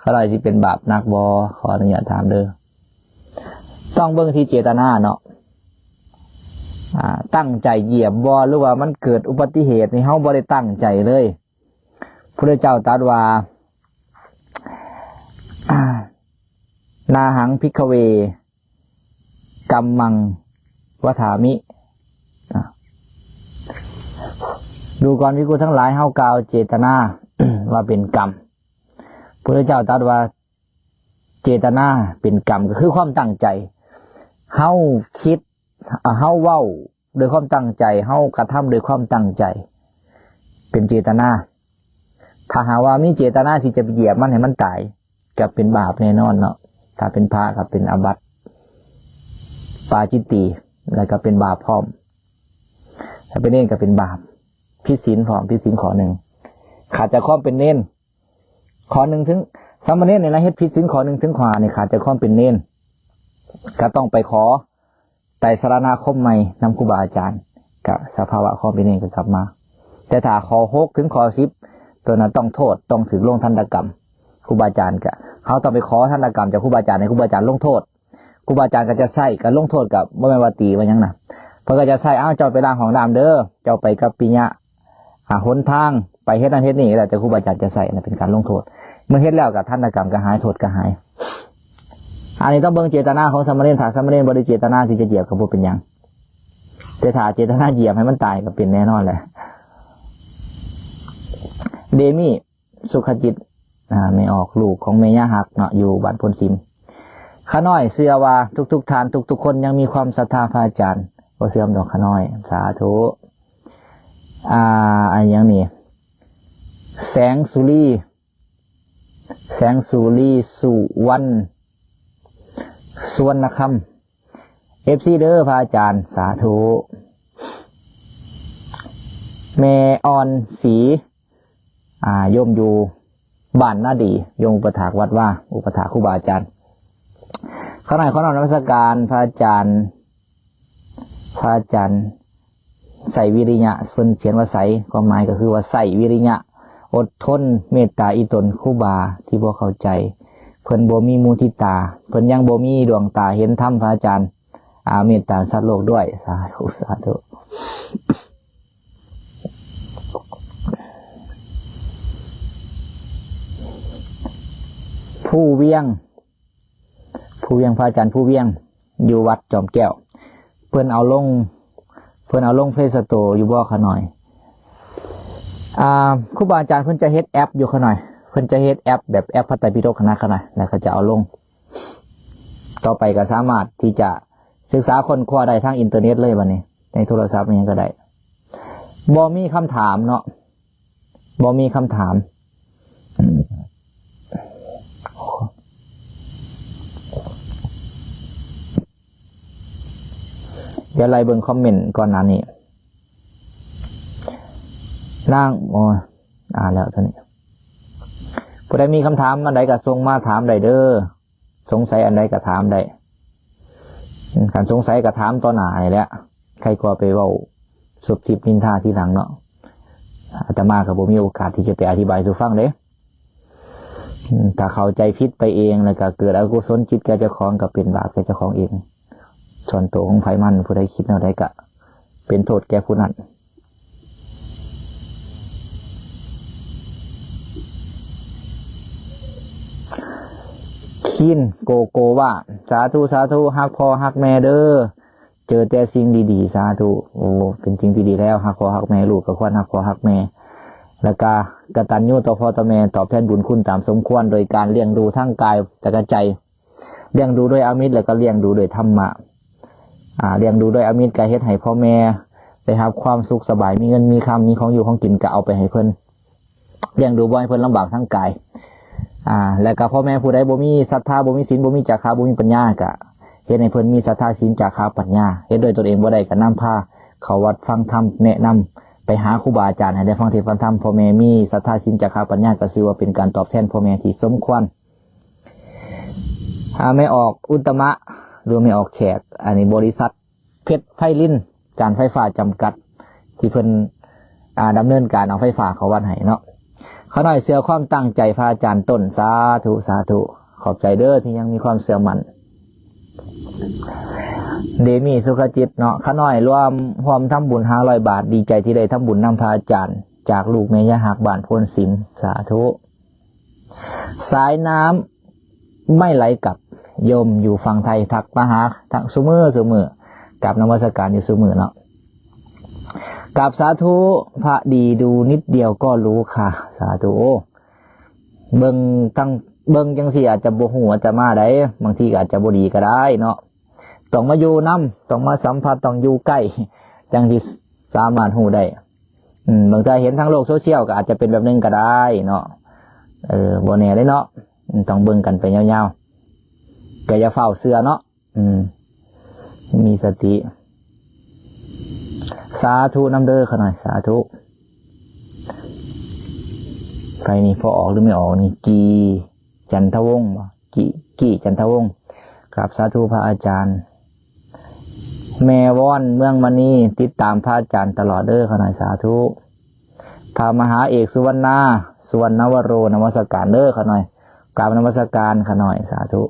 ຂະນ້ອຍຊິເປັນບາບໜັກບໍ່? ຂໍອະນຸຍາດຖາມເດີ. ຕ້ອງເບິ່ງທີ່ເຈຕະນາເນາະ ອ່າ ຕັ້ງໃຈຢຽບບໍ່ ຫຼືວ່າມັນເກີດອຸບັດຕິເຫດນີ້ ເຮົາບໍ່ໄດ້ຕັ້ງໃຈເລີຍ. ພຸດທະເຈົ້າຕັດວ່າ ນາຫັງພິກຂະເວ ກັມມັງວັດຖາມິ. ດູກ່ອນພິກຂຸທັງຫຼາຍ ເຮົາກ່າວເຈຕະນາວ່າເປັນກຳ. ພຸດທະເຈົ້າຕັດວ່າ ເຈຕະນາເປັນກຳ ກໍຄືຄວາມຕັ້ງໃຈ ເຮົາຄິດ ເຮົາເວົ້າ ດ້ວຍຄວາມຕັ້ງໃຈ ເຮົາກະທຳດ້ວຍຄວາມຕັ້ງໃຈ ເປັນເຈຕະນາ. ຖ້າຫາກວ່າມີເຈຕະນາທີ່ຈະໄປຢຽບມັນໃຫ້ມັນຕາຍ ກະເປັນບາບແນ່ນອນເນາະ. ຖ້າເປັນພະກະເປັນອາບັດປາຈິດຕີ ແລ້ວກະເປັນບາບພ້ອມ. ຖ້າເປັນເນນກະເປັນບາບ ຜິດສິນພ້ອມ ຜິດສິນຂໍ້ໜຶ່ງ ຂາດຈາກຄວາມເປັນເນນ. ຂໍ້ໜຶ່ງເຖິງ ສາມະເນນນີ້ນະ ເຮັດຜິດສິນຂໍ້ໜຶ່ງເຖິງຂໍ້ຫ້ານີ້ ຂາດຈາກຄວາມເປັນເນນ ກໍຕ້ອງໄປຂໍໄຕສະລະນະຄົມໃໝ່ນຳຄູບາອາຈານ ກະສະພາວະຄວາມເປັນເນນກໍກັບມາ. ແຕ່ຖ້າຂໍ້ຫົກເຖິງຂໍ້ສິບ ໂຕນັ້ນຕ້ອງໂທດ ຕ້ອງຖືກລົງທັນຕະກຳ. ຄູບາອາຈານກະ ເຮົາຕ້ອງໄປຂໍທັນຕະກຳຈາກຄູບາອາຈານ ໃຫ້ຄູບາອາຈານລົງໂທດ. ຄູບາອາຈານກໍຈະໃຊ້ ການລົງໂທດກໍບໍ່ແມ່ນວ່າຕີວ່າຫຍັງນະ ເພິ່ນກໍຈະໃຊ້ ເອົາ ເຈົ້າໄປລ້າງຫ້ອງນ້ຳເດີ ເຈົ້າໄປກັບປິຍະ ອ່າ ຫົນທາງ ໄປເຮັດນັ້ນເຮັດນີ້ ແລ້ວແຕ່ຄູບາອາຈານຈະໃຊ້ນະ ເປັນການລົງໂທດ. ເມື່ອເຮັດແລ້ວກໍທັນຕະກຳກໍຫາຍ ໂທດກໍຫາຍ. ອັນນີ້ຕ້ອງເບິ່ງເຈຕະນາຂອງສາມະເນນ ຖ້າສາມະເນນບໍ່ໄດ້ເຈຕະນາທີ່ຈະຢຽບກໍບໍ່ເປັນຫຍັງ ແຕ່ຖ້າເຈຕະນາຢຽບໃຫ້ມັນຕາຍກໍເປັນແນ່ນອນແຫຼະ. ເດມີ ສຸຂະຈິດ ອ່າ ແມ່ອອກ ລູກຂອງແມ່ຍາຮັກເນາະ ຢູ່ບ້ານໂພນສິມ. ຂ້ານ້ອຍເຊື່ອວ່າທຸກໆທ່ານ ທຸກໆຄົນຍັງມີຄວາມສັດທາພະອາຈານ. ບໍ່ເສື່ອມດອກຂ້ານ້ອຍ ສາທຸ. ອ່າ ອັນຫຍັງນີ້ ແສງສຸລີ ແສງສຸລີ ສຸວັນ ສຸວັນນະຄຳ ເອັຟຊີເດີພະອາຈານ ສາທຸ. ແມ່ອ່ອນສີ ອ່າ ໂຍມຢູ່ບ້ານນາດີ ໂຍມອຸປະຖາກວັດວາ ອຸປະຖາກຄູບາອາຈານ. ຂ້ານ້ອຍຂໍນ້ອມນະມັດສະການພະອາຈານ ພະອາຈານ ໃສ່ວິລິຍະ ເພິ່ນຂຽນວ່າໃສ່ ຄວາມໝາຍກໍຄືວ່າໃສ່ວິລິຍະ ອົດທົນ ເມດຕາອີ່ຕົນຄູບາທີ່ບໍ່ເຂົ້າໃຈ ເພິ່ນບໍ່ມີມຸທິຕາ, ເພິ່ນຍັງບໍ່ມີດວງຕາເຫັນທຳ ພະອາຈານ ອາ ເມດຕາສັດໂລກດ້ວຍ. ສາທຸ ສາທຸ. ພູວຽງ ພູວຽງ ພະອາຈານພູວຽງ ຢູ່ວັດຈອມແກ້ວ ເພິ່ນເອົາລົງ ເພິ່ນເອົາລົງເພລສະໂຕຢູ່ບໍ່ຂະນ້ອຍ? ອ່າ ຄູບາອາຈານເພິ່ນຈະເຮັດແອັບຢູ່ຂະນ້ອຍ, ເພິ່ນຈະເຮັດແອັບແບບແອັບພະໄຕປິດົກຫັ້ນນະຂະນ້ອຍ, ແລ້ວກໍຈະເອົາລົງ. ຕໍ່ໄປກໍສາມາດທີ່ຈະສຶກສາຄົ້ນຄວ້າໄດ້ທາງອິນເຕີເນັດເລີຍບັດນີ້, ໃນໂທລະສັບອີ່ຫຍັງກໍໄດ້. ບໍ່ມີຄຳຖາມເນາະ, ບໍ່ມີຄຳຖາມ. ດຽວໄລ່ເບິ່ງຄອມເມັນກ່ອນໜ້ານີ້. ນາງ ໂອ້ຍ ອ່ານແລ້ວເທົ່ານີ້. ຜູ້ໃດມີຄຳຖາມອັນໃດກໍສົ່ງມາຖາມໄດ້ເດີ, ສົງໄສອັນໃດກໍຖາມໄດ້. ຄັນສົງໄສກໍຖາມຕໍ່ໜ້ານີ້ແຫຼະ, ໃຄກວ່າໄປເວົ້າຊຸບຊິບນິນທາທີຫຼັງເນາະ. ອາດຕະມາກໍບໍ່ມີໂອກາດທີ່ຈະໄປອະທິບາຍສູ່ຟັງເດ້. ຖ້າເຂົ້າໃຈຜິດໄປເອງ ແລ້ວກໍເກີດອະກຸສົນຈິດແກ່ເຈົ້າຂອງ ກໍເປັນບາບແກ່ເຈົ້າຂອງເອງ. ສ່ວນໂຕຂອງໃຜມັນ, ຜູ້ໃດຄິດແນວໃດກະເປັນໂທດແກ່ຜູ້ນັ້ນ. ຄີນໂກໂກວາ ສາທຸ ສາທຸ ຮັກພໍ່ຮັກແມ່ເດີ ເຈີແຕ່ສິ່ງດີໆ ສາທຸ. ໂອ້ ເປັນສິ່ງທີ່ດີແລ້ວ, ຮັກພໍ່ຮັກແມ່, ລູກກໍຄວນຮັກພໍ່ຮັກແມ່. ແລ້ວກະກະຕັນຍູຕໍ່ພໍ່ຕໍ່ແມ່, ຕອບແທນບຸນຄຸນຕາມສົມຄວນ ໂດຍການລ້ຽງດູທາງກາຍ ແລະກະໃຈ. ລ້ຽງດູດ້ວຍອາມິດ ແລ້ວກໍລ້ຽງດູດ້ວຍທຳມະ. ອາ ລ້ຽງດູດ້ວຍອາມິດກໍເຮັດໃຫ້ພໍ່ແມ່ໄດ້ຮັບຄວາມສຸກສະບາຍ, ມີເງິນມີຄຳ, ມີຂອງຢູ່ຂອງກິນກໍເອົາໄປໃຫ້ເພິ່ນ, ລ້ຽງດູບໍ່ໃຫ້ເພິ່ນລຳບາກທາງກາຍ. ອາ ແລ້ວກໍພໍ່ແມ່ຜູ້ໃດບໍ່ມີສັດທາ, ບໍ່ມີສິນ, ບໍ່ມີຈາຄະ, ບໍ່ມີປັນຍາ, ກໍເຮັດໃຫ້ເພິ່ນມີສັດທາ, ສິນ, ຈາຄະ, ປັນຍາ. ເຮັດດ້ວຍຕົນເອງບໍ່ໄດ້ ກໍນຳພາເຂົ້າວັດຟັງທຳ, ແນະນຳໄປຫາຄູບາອາຈານ ໃຫ້ໄດ້ຟັງເທດຟັງທຳ. ພໍ່ແມ່ມີສັດທາ, ສິນ, ຈາຄະ, ປັນຍາ ກໍຊື່ວ່າເປັນການຕອບແທນພໍ່ແມ່ທີ່ສົມຄວນ. ອາ ແມ່ອອກອຸດຕະມະ ຫຼື ແມ່ອອກແຂກ, ອັນນີ້ບໍລິສັດເພັດໄພລິນ ການໄຟຟ້າຈຳກັດ ທີ່ເພິ່ນ ອາ ດຳເນີນການເອົາໄຟຟ້າເຂົ້າວັດໃຫ້ເນາະ. ຂ້ານ້ອຍເຊື່ອຄວາມຕັ້ງໃຈພະອາຈານຕົ້ນ. ສາທຸ ສາທຸ ຂອບໃຈເດີທີ່ຍັງມີຄວາມເຊື່ອໝັ້ນ. ເດມີ ສຸຂະຈິດເນາະ, ຂ້ານ້ອຍລວມ ຮ່ວມທຳບຸນຫ້າຮ້ອຍບາດ, ດີໃຈທີ່ໄດ້ທຳບຸນນຳພະອາຈານ ຈາກລູກແມ່ຍາຮັກບ້ານໂພນສິມ. ສາທຸ. ສາຍນ້ຳໄມ່ໄຫຼກັບ ໂຍມຢູ່ຝັ່ງໄທທັກມາຫາທັງຊຸມື້ ຊຸມື້ ກາບນະມັດສະການຢູ່ຊຸມື້ເນາະ. ກາບສາທຸ ພະດີດູນິດດຽວກໍຮູ້ຄ່າ. ສາທຸ. ໂອ້ ເບິ່ງທັງ ເບິ່ງຈັ່ງຊີ້ອາດຈະບໍ່ຮູ້ອາດຕະມາໃດ, ບາງທີກໍອາດຈະບໍ່ດີກໍໄດ້ເນາະ. ຕ້ອງມາຢູ່ນຳ, ຕ້ອງມາສຳຜັດ, ຕ້ອງຢູ່ໃກ້ ຈັ່ງຊິສາມາດຮູ້ໄດ້. ອືມ ບາງເທື່ອເຫັນທາງໂລກໂຊຊຽວກໍອາດຈະເປັນແບບໜຶ່ງກໍໄດ້ເນາະ. ເອີ ບໍ່ແນ່ເດ້ເນາະ. ອືມ ຕ້ອງເບິ່ງກັນໄປຍາວໆ. ກໍຢ່າຟ້າວເຊື່ອເນາະ. ອືມ ມີສະຕິ. ສາທຸນຳເດີຂ້ານ້ອຍ. ສາທຸ. ໃຜນີ້ ພໍ່ອອກ ຫຼື ແມ່ອອກນີ້? ກີ່ ຈັນທະວົງບໍ? ກີ່ ກີ່ ຈັນທະວົງ. ກາບສາທຸພະອາຈານ. ແມ່ວອນ ເມືອງມະນີ ຕິດຕາມພະອາຈານຕະຫຼອດເດີຂ້ານ້ອຍ. ສາທຸ. ພະມະຫາເອກ ສຸວັນນາ ສຸວັນນະວະໂຣ ນະມັດສະການເດີຂ້ານ້ອຍ. ກາບນະມັດສະການຂ້ານ້ອຍ. ສາທຸ.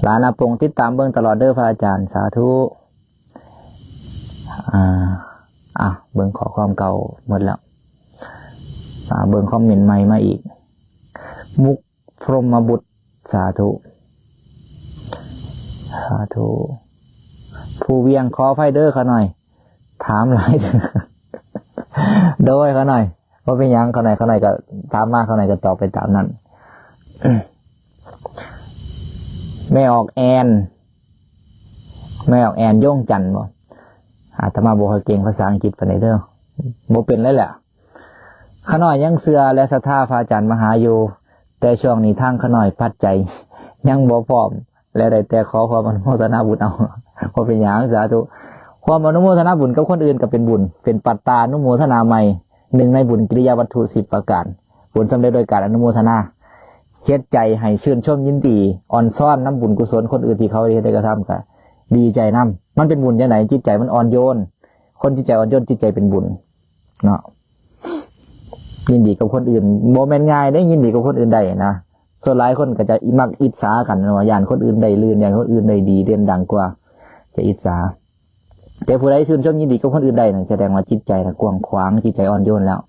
ຫຼານອາປົງ ຕິດຕາມເບິ່ງຕະຫຼອດເດີພະອາຈານ. ສາທຸ. ອາ ອ່ະ ເບິ່ງຂໍ້ຄວາມເກົ່າໝົດແລ້ວ. ອາ ເບິ່ງຄອມເມັນໃໝ່ມາອີກ. ມຸກ ພົມມະບຸດ. ສາທຸ ສາທຸ. ພູວຽງ ຂໍອະໄພເດີຂ້ານ້ອຍ ຖາມຫຼາຍ. ໂດຍຂ້ານ້ອຍ ບໍ່ເປັນຫຍັງຂ້ານ້ອຍ, ຂ້ານ້ອຍກໍຖາມມາ ຂ້ານ້ອຍກໍຕອບໄປຕາມນັ້ນ. ແມ່ອອກແອນ ແມ່ອອກແອນ ຢົງຈັນບໍ? ອາດຕະມາບໍ່ຄ່ອຍເກັ່ງພາສາອັງກິດປານໃດເດີ, ບໍ່ເປັນເລີຍແຫຼະ. ຂ້ານ້ອຍຍັງເຊື່ອ ແລະ ສັດທາພະອາຈານມະຫາຢູ່, ແຕ່ຊ່ວງນີ້ທາງຂ້ານ້ອຍປັດໄຈຍັງບໍ່ພ້ອມ ແລະ ໄດ້ແຕ່ຂໍຄວາມອະນຸໂມທະນາບຸນເອົາ. ບໍ່ເປັນຫຍັງ, ສາທຸ. ຄວາມອະນຸໂມທະນາບຸນກັບຄົນອື່ນກໍເປັນບຸນ, ເປັນປັດຕານຸໂມທະນາໃໝ່, ໜຶ່ງໃນບຸນກິລິຍາວັດຖຸສິບປະການ, ຜົນສຳເລັດໂດຍການອະນຸໂມທະນາ. ເຮັດໃຈໃຫ້ຊື່ນຊົມຍິນດີ, ອອນຊອນນຳບຸນກຸສົນຄົນອື່ນທີ່ເຂົາໄດ້ເຮັດໄດ້ກະທຳ, ກະດີໃຈນຳ. ມັນເປັນບຸນຈັ່ງໃດ? ຈິດໃຈມັນອ່ອນໂຍນ. ຄົນຈິດໃຈອ່ອນໂຍນ, ຈິດໃຈເປັນບຸນເນາະ. ຍິນດີກັບຄົນອື່ນບໍ່ແມ່ນງ່າຍເດ້ ຍິນດີກັບຄົນອື່ນໄດ້ນະ. ສ່ວນຫຼາຍຄົນກໍຈະມັກອິດສາກັນເນາະ ຢ້ານຄົນອື່ນໄດ້ລື່ນ ຢ້ານຄົນອື່ນໄດ້ດີເດັ່ນດັງກວ່າ ຈະອິດສາ. ແຕ່ຜູ້ໃດຊື່ນຊົມຍິນດີກັບຄົນອື່ນໄດ້ນັ້ນ ສະແດງວ່າຈິດໃຈນະກວ້າງຂວາງ ຈິດໃຈອ່ອນໂຍນແລ້ວ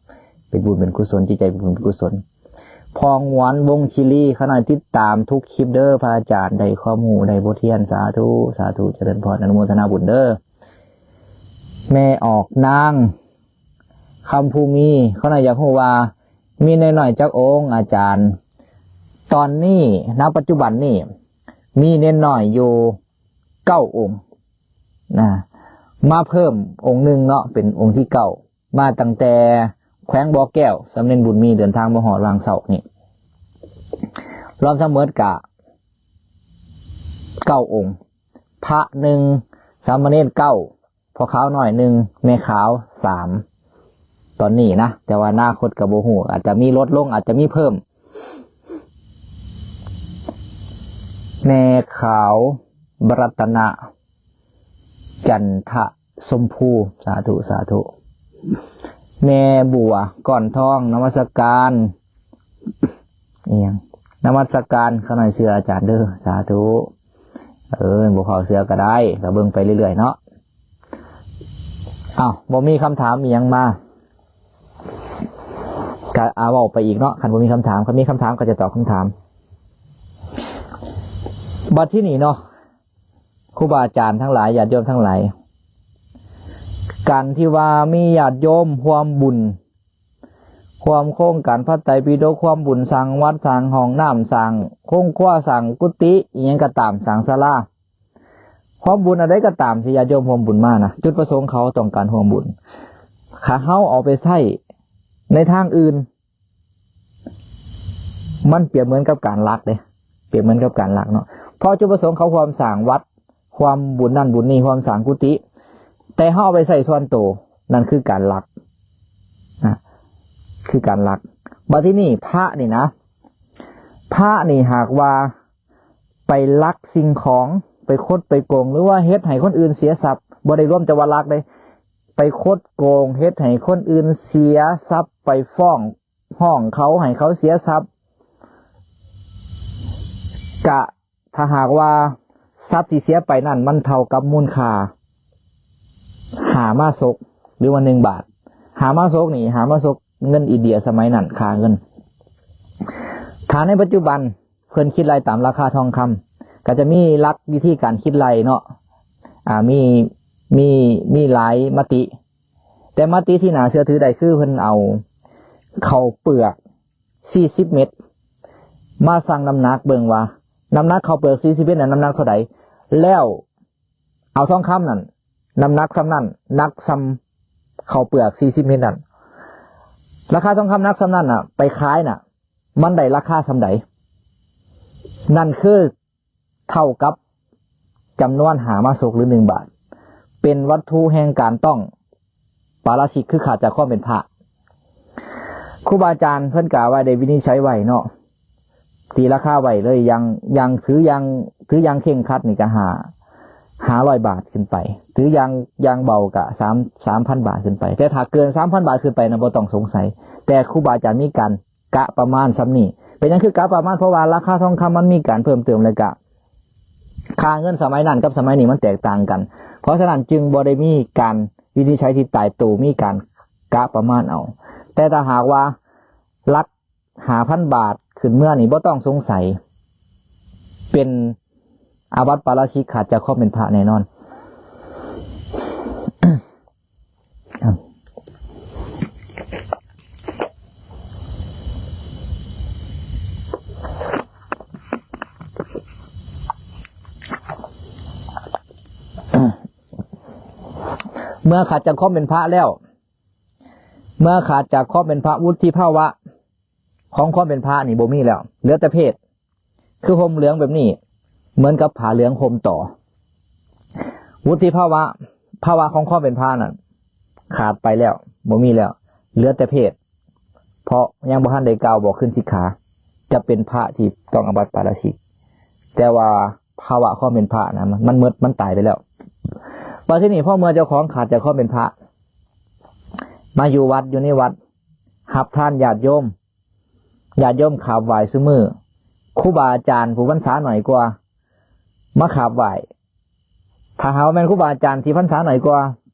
ເປັນບຸນເປັນກຸສົນ ຈິດໃຈເປັນບຸນເປັນກຸສົນ. ພໍ່ງວນ ວົງຄີລີ ຂະໜ້ອຍຕິດຕາມທຸກຄລິບເດີ້ ພະອາຈານ ໄດ້ຄວາມຮູ້ ໄດ້ບົດຮຽນ ສາທຸ ສາທຸ ຈະເລີນພອນ ອະນຸໂມທະນາບຸນເດີ້. ແມ່ອອກນາງ ຄຳພູມີ ເຂົາໜ້ອຍຢາກຮູ້ວ່າ ມີເນນນ້ອຍຈັກອົງອາຈານ? ຕອນນີ້ ນະປັດຈຸບັນນີ້ ມີເນນນ້ອຍຢູ່ເກົ້າອົງນະ ມາເພີ່ມອົງໜຶ່ງເນາະ ເປັນອົງທີເກົ້າ ມາຕັ້ງແຕ່ແຂວງບໍ່ແກ້ວ ສາມເນນບຸນມີ ເດີນທາງມາຮອດຫວ່າງເຊົ້ານີ້ ລວມທັງໝົດກະເກົ້າອົງ ພະໜຶ່ງ ສາມະເນນເກົ້າ ພໍ່ຂາວນ້ອຍໜຶ່ງ ແມ່ຂາວສາມ ຕອນນີ້ນະ ແຕ່ວ່າອະນາຄົດກໍບໍ່ຮູ້ ອາດຈະມີລົດລົງ ອາດຈະມີເພີ່ມ. ແມ່ຂາວ ລັດຕະນະ ຈັນທະຊົມພູ ສາທຸ ສາທຸ. ແມ່ບົວ ກ້ອນທອງ ນະມັດສະການ ອີຫຍັງ ນະມັດສະການ ຂ້ານ້ອຍເຊື່ອອາຈານເດີ້ ສາທຸ. ເອີ ບໍ່ເຂົ້າເຊື່ອກໍໄດ້ ກໍເບິ່ງໄປເລື້ອຍໆເນາະ. ອ້າວ ບໍ່ມີຄຳຖາມອີຫຍັງມາ ກະ ອາ ເວົ້າໄປອີກເນາະ ຄັນບໍ່ມີຄຳຖາມ. ຄັນມີຄຳຖາມກໍຈະຕອບຄຳຖາມ. ບັດທີນີ້ເນາະ ຄູບາອາຈານທັງຫຼາຍ ຍາດໂຍມທັງຫຼາຍ, ການທີ່ວ່າມີຍາດໂຍມຮ່ວມບຸນ ຮ່ວມໂຄງການພະໄຕປິດົກ, ຮ່ວມບຸນສ້າງວັດ, ສ້າງຫ້ອງນ້ຳ, ສ້າງໂຮງຄົວ, ສ້າງກຸຕິ, ອີ່ຫຍັງກໍຕາມ, ສ້າງສາລາ, ຮ່ວມບຸນອັນໃດກໍຕາມທີ່ຍາດໂຍມຮ່ວມບຸນມານະ, ຈຸດປະສົງເຂົາຕ້ອງການຮ່ວມບຸນ. ຖ້າເຮົາເອົາໄປໃຊ້ໃນທາງອື່ນ, ມັນປຽບເໝືອນກັບການລັກເດ້, ປຽບເໝືອນກັບການລັກເນາະ. ເພາະຈຸດປະສົງເຂົາຮ່ວມສ້າງວັດ, ຮ່ວມບຸນນັ້ນບຸນນີ້, ຮ່ວມສ້າງກຸຕິ, ແຕ່ເຮົາເອົາໄປໃຊ້ສ່ວນໂຕ, ນັ້ນຄືການລັກນະ, ຄືການລັກ. ບັດທີນີ້ພະນີ້ນະ, ພະນີ້ຫາກວ່າໄປລັກສິ່ງຂອງ, ໄປຄົດໄປໂກງ, ຫຼືວ່າເຮັດໃຫ້ຄົນອື່ນເສຍຊັບ, ບໍ່ໄດ້ລວມແຕ່ວ່າລັກເດ້, ໄປຄົດໂກງ, ເຮັດໃຫ້ຄົນອື່ນເສຍຊັບ, ໄປຟ້ອງ ຮ້ອງເຂົາໃຫ້ເຂົາເສຍຊັບ, ກະຖ້າຫາກວ່າຊັບທີ່ເສຍໄປນັ້ນມັນເທົ່າກັບມູນຄ່າຫ້າມາສົກ ຫຼືວ່າໜຶ່ງບາດ. ຫ້າມາສົກນີ້, ຫ້າມາສົກເງິນອິນເດຍສະໄໝນັ້ນ, ຄ່າເງິນ. ຖ້າໃນປັດຈຸບັນເພິ່ນຄິດໄລ່ຕາມລາຄາທອງຄຳ, ກໍຈະມີຫຼັກວິທີການຄິດໄລ່ເນາະ, ອາ, ມີ, ມີ, ມີຫຼາຍມະຕິ. ແຕ່ມະຕິທີ່ໜ້າເຊື່ອຖືໄດ້ຄືເພິ່ນເອົາເຂົ້າເປືອກສີ່ສິບເມັດມາຊັ່ງນ້ຳໜັກເບິ່ງວ່າ ນ້ຳໜັກເຂົ້າເປືອກສີ່ສິບເມັດນັ້ນນ້ຳໜັກເທົ່າໃດ, ແລ້ວເອົາທອງຄຳນັ້ນນ້ຳໜັກສ່ຳນັ້ນ ໜັກສ່ຳເຂົ້າເປືອກສີ່ສິບເມັດນັ້ນ, ລາຄາທອງຄຳໜັກສ່ຳນັ້ນນະ ໄປຂາຍນະ ມັນໄດ້ລາຄາສ່ຳໃດ? ນັ້ນຄື ເທົ່າກັບຈຳນວນຫ້າມາສົກ ຫຼື ໜຶ່ງບາດ, ເປັນວັດຖຸແຫ່ງການຕ້ອງປາລາຊິກ ຄືຂາດຈາກຄວາມເປັນພະ. ຄູບາອາຈານເພິ່ນກະໄວ້ ໄດ້ວິນິດໄສໄວ້ເນາະ, ຕີລາຄາໄວ້ເລີຍ, ຢ່າງ, ຢ່າງ, ຖືຢ່າງ, ຖືຢ່າງເຄັ່ງຄັດນີ້ກະຫ້າ, ຫ້າຮ້ອຍບາດຂຶ້ນໄປ, ຖືຢ່າງ, ຢ່າງເບົາກະສາມ, ສາມພັນບາດຂຶ້ນໄປ. ແຕ່ຖ້າເກີນສາມພັນບາດຂຶ້ນໄປນະ ບໍ່ຕ້ອງສົງໄສ, ແຕ່ຄູບາອາຈານມີການ ກະປະມານສ່ຳນີ້. ເປັນຫຍັງຄືກະປະມານ? ເພາະວ່າລາຄາທອງຄຳມັນມີການເພີ່ມເຕີມ ແລະກະຄ່າເງິນສະໄໝນັ້ນກັບສະໄໝນີ້ມັນແຕກຕ່າງກັນ. ເພາະສະນັ້ນຈຶ່ງບໍ່ໄດ້ມີການວິນິດໄສທີ່ຕາຍໂຕ, ມີການກະປະມານເອົາ. ແຕ່ຖ້າຫາກວ່າຫຼັກຫ້າພັນບາດຂຶ້ນເມືອນີ້ ບໍ່ຕ້ອງສົງໄສ, ເປັນອາບັດປາລາຊິກ, ຂາດຈາກຄວາມເປັນພະແນ່ນອນ. ເມື່ອຂາດຈາກຄວາມເປັນພະແລ້ວ, ເມື່ອຂາດຈາກຄວາມເປັນພະ, ວຸດທິພາວະຂອງຄວາມເປັນພະນີ້ບໍ່ມີແລ້ວ, ເຫຼືອແຕ່ເພດ. ຄືຫົ່ມເຫຼືອງແບບນີ້ ເໝືອນກັບຜ້າເຫຼືອງຫົ່ມຕໍ່. ວຸດທິພາວະ, ພາວະຂອງຄວາມເປັນພະນັ້ນຂາດໄປແລ້ວ, ບໍ່ມີແລ້ວ, ເຫຼືອແຕ່ເພດ. ເພາະຍັງບໍ່ທັນໄດ້ກ່າວບອກຄືນສິກຂາ, ຈະເປັນພະທີ່ຕ້ອງອາບັດປາລາຊິກ. ແຕ່ວ່າພາວະຄວາມເປັນພະນະ ມັນ, ມັນໝົດ, ມັນຕາຍໄປແລ້ວ. ບັດທີນີ້ ພໍເມື່ອເຈົ້າຂອງຂາດຈາກຄວາມເປັນພະ, ມາຢູ່ວັດ, ຢູ່ໃນວັດ, ຮັບທານຍາດໂຍມ, ຍາດໂຍມຂາບໄຫວ້ຊຸມື້, ຄູບາອາຈານຜູ້ພັນສາໜ້ອຍກວ່າມາຂາບໄຫວ້. ຖ້າຫາກວ່າແມ່ນຄູບາອາຈານທີ່ພັນສາໜ້ອຍກວ່າ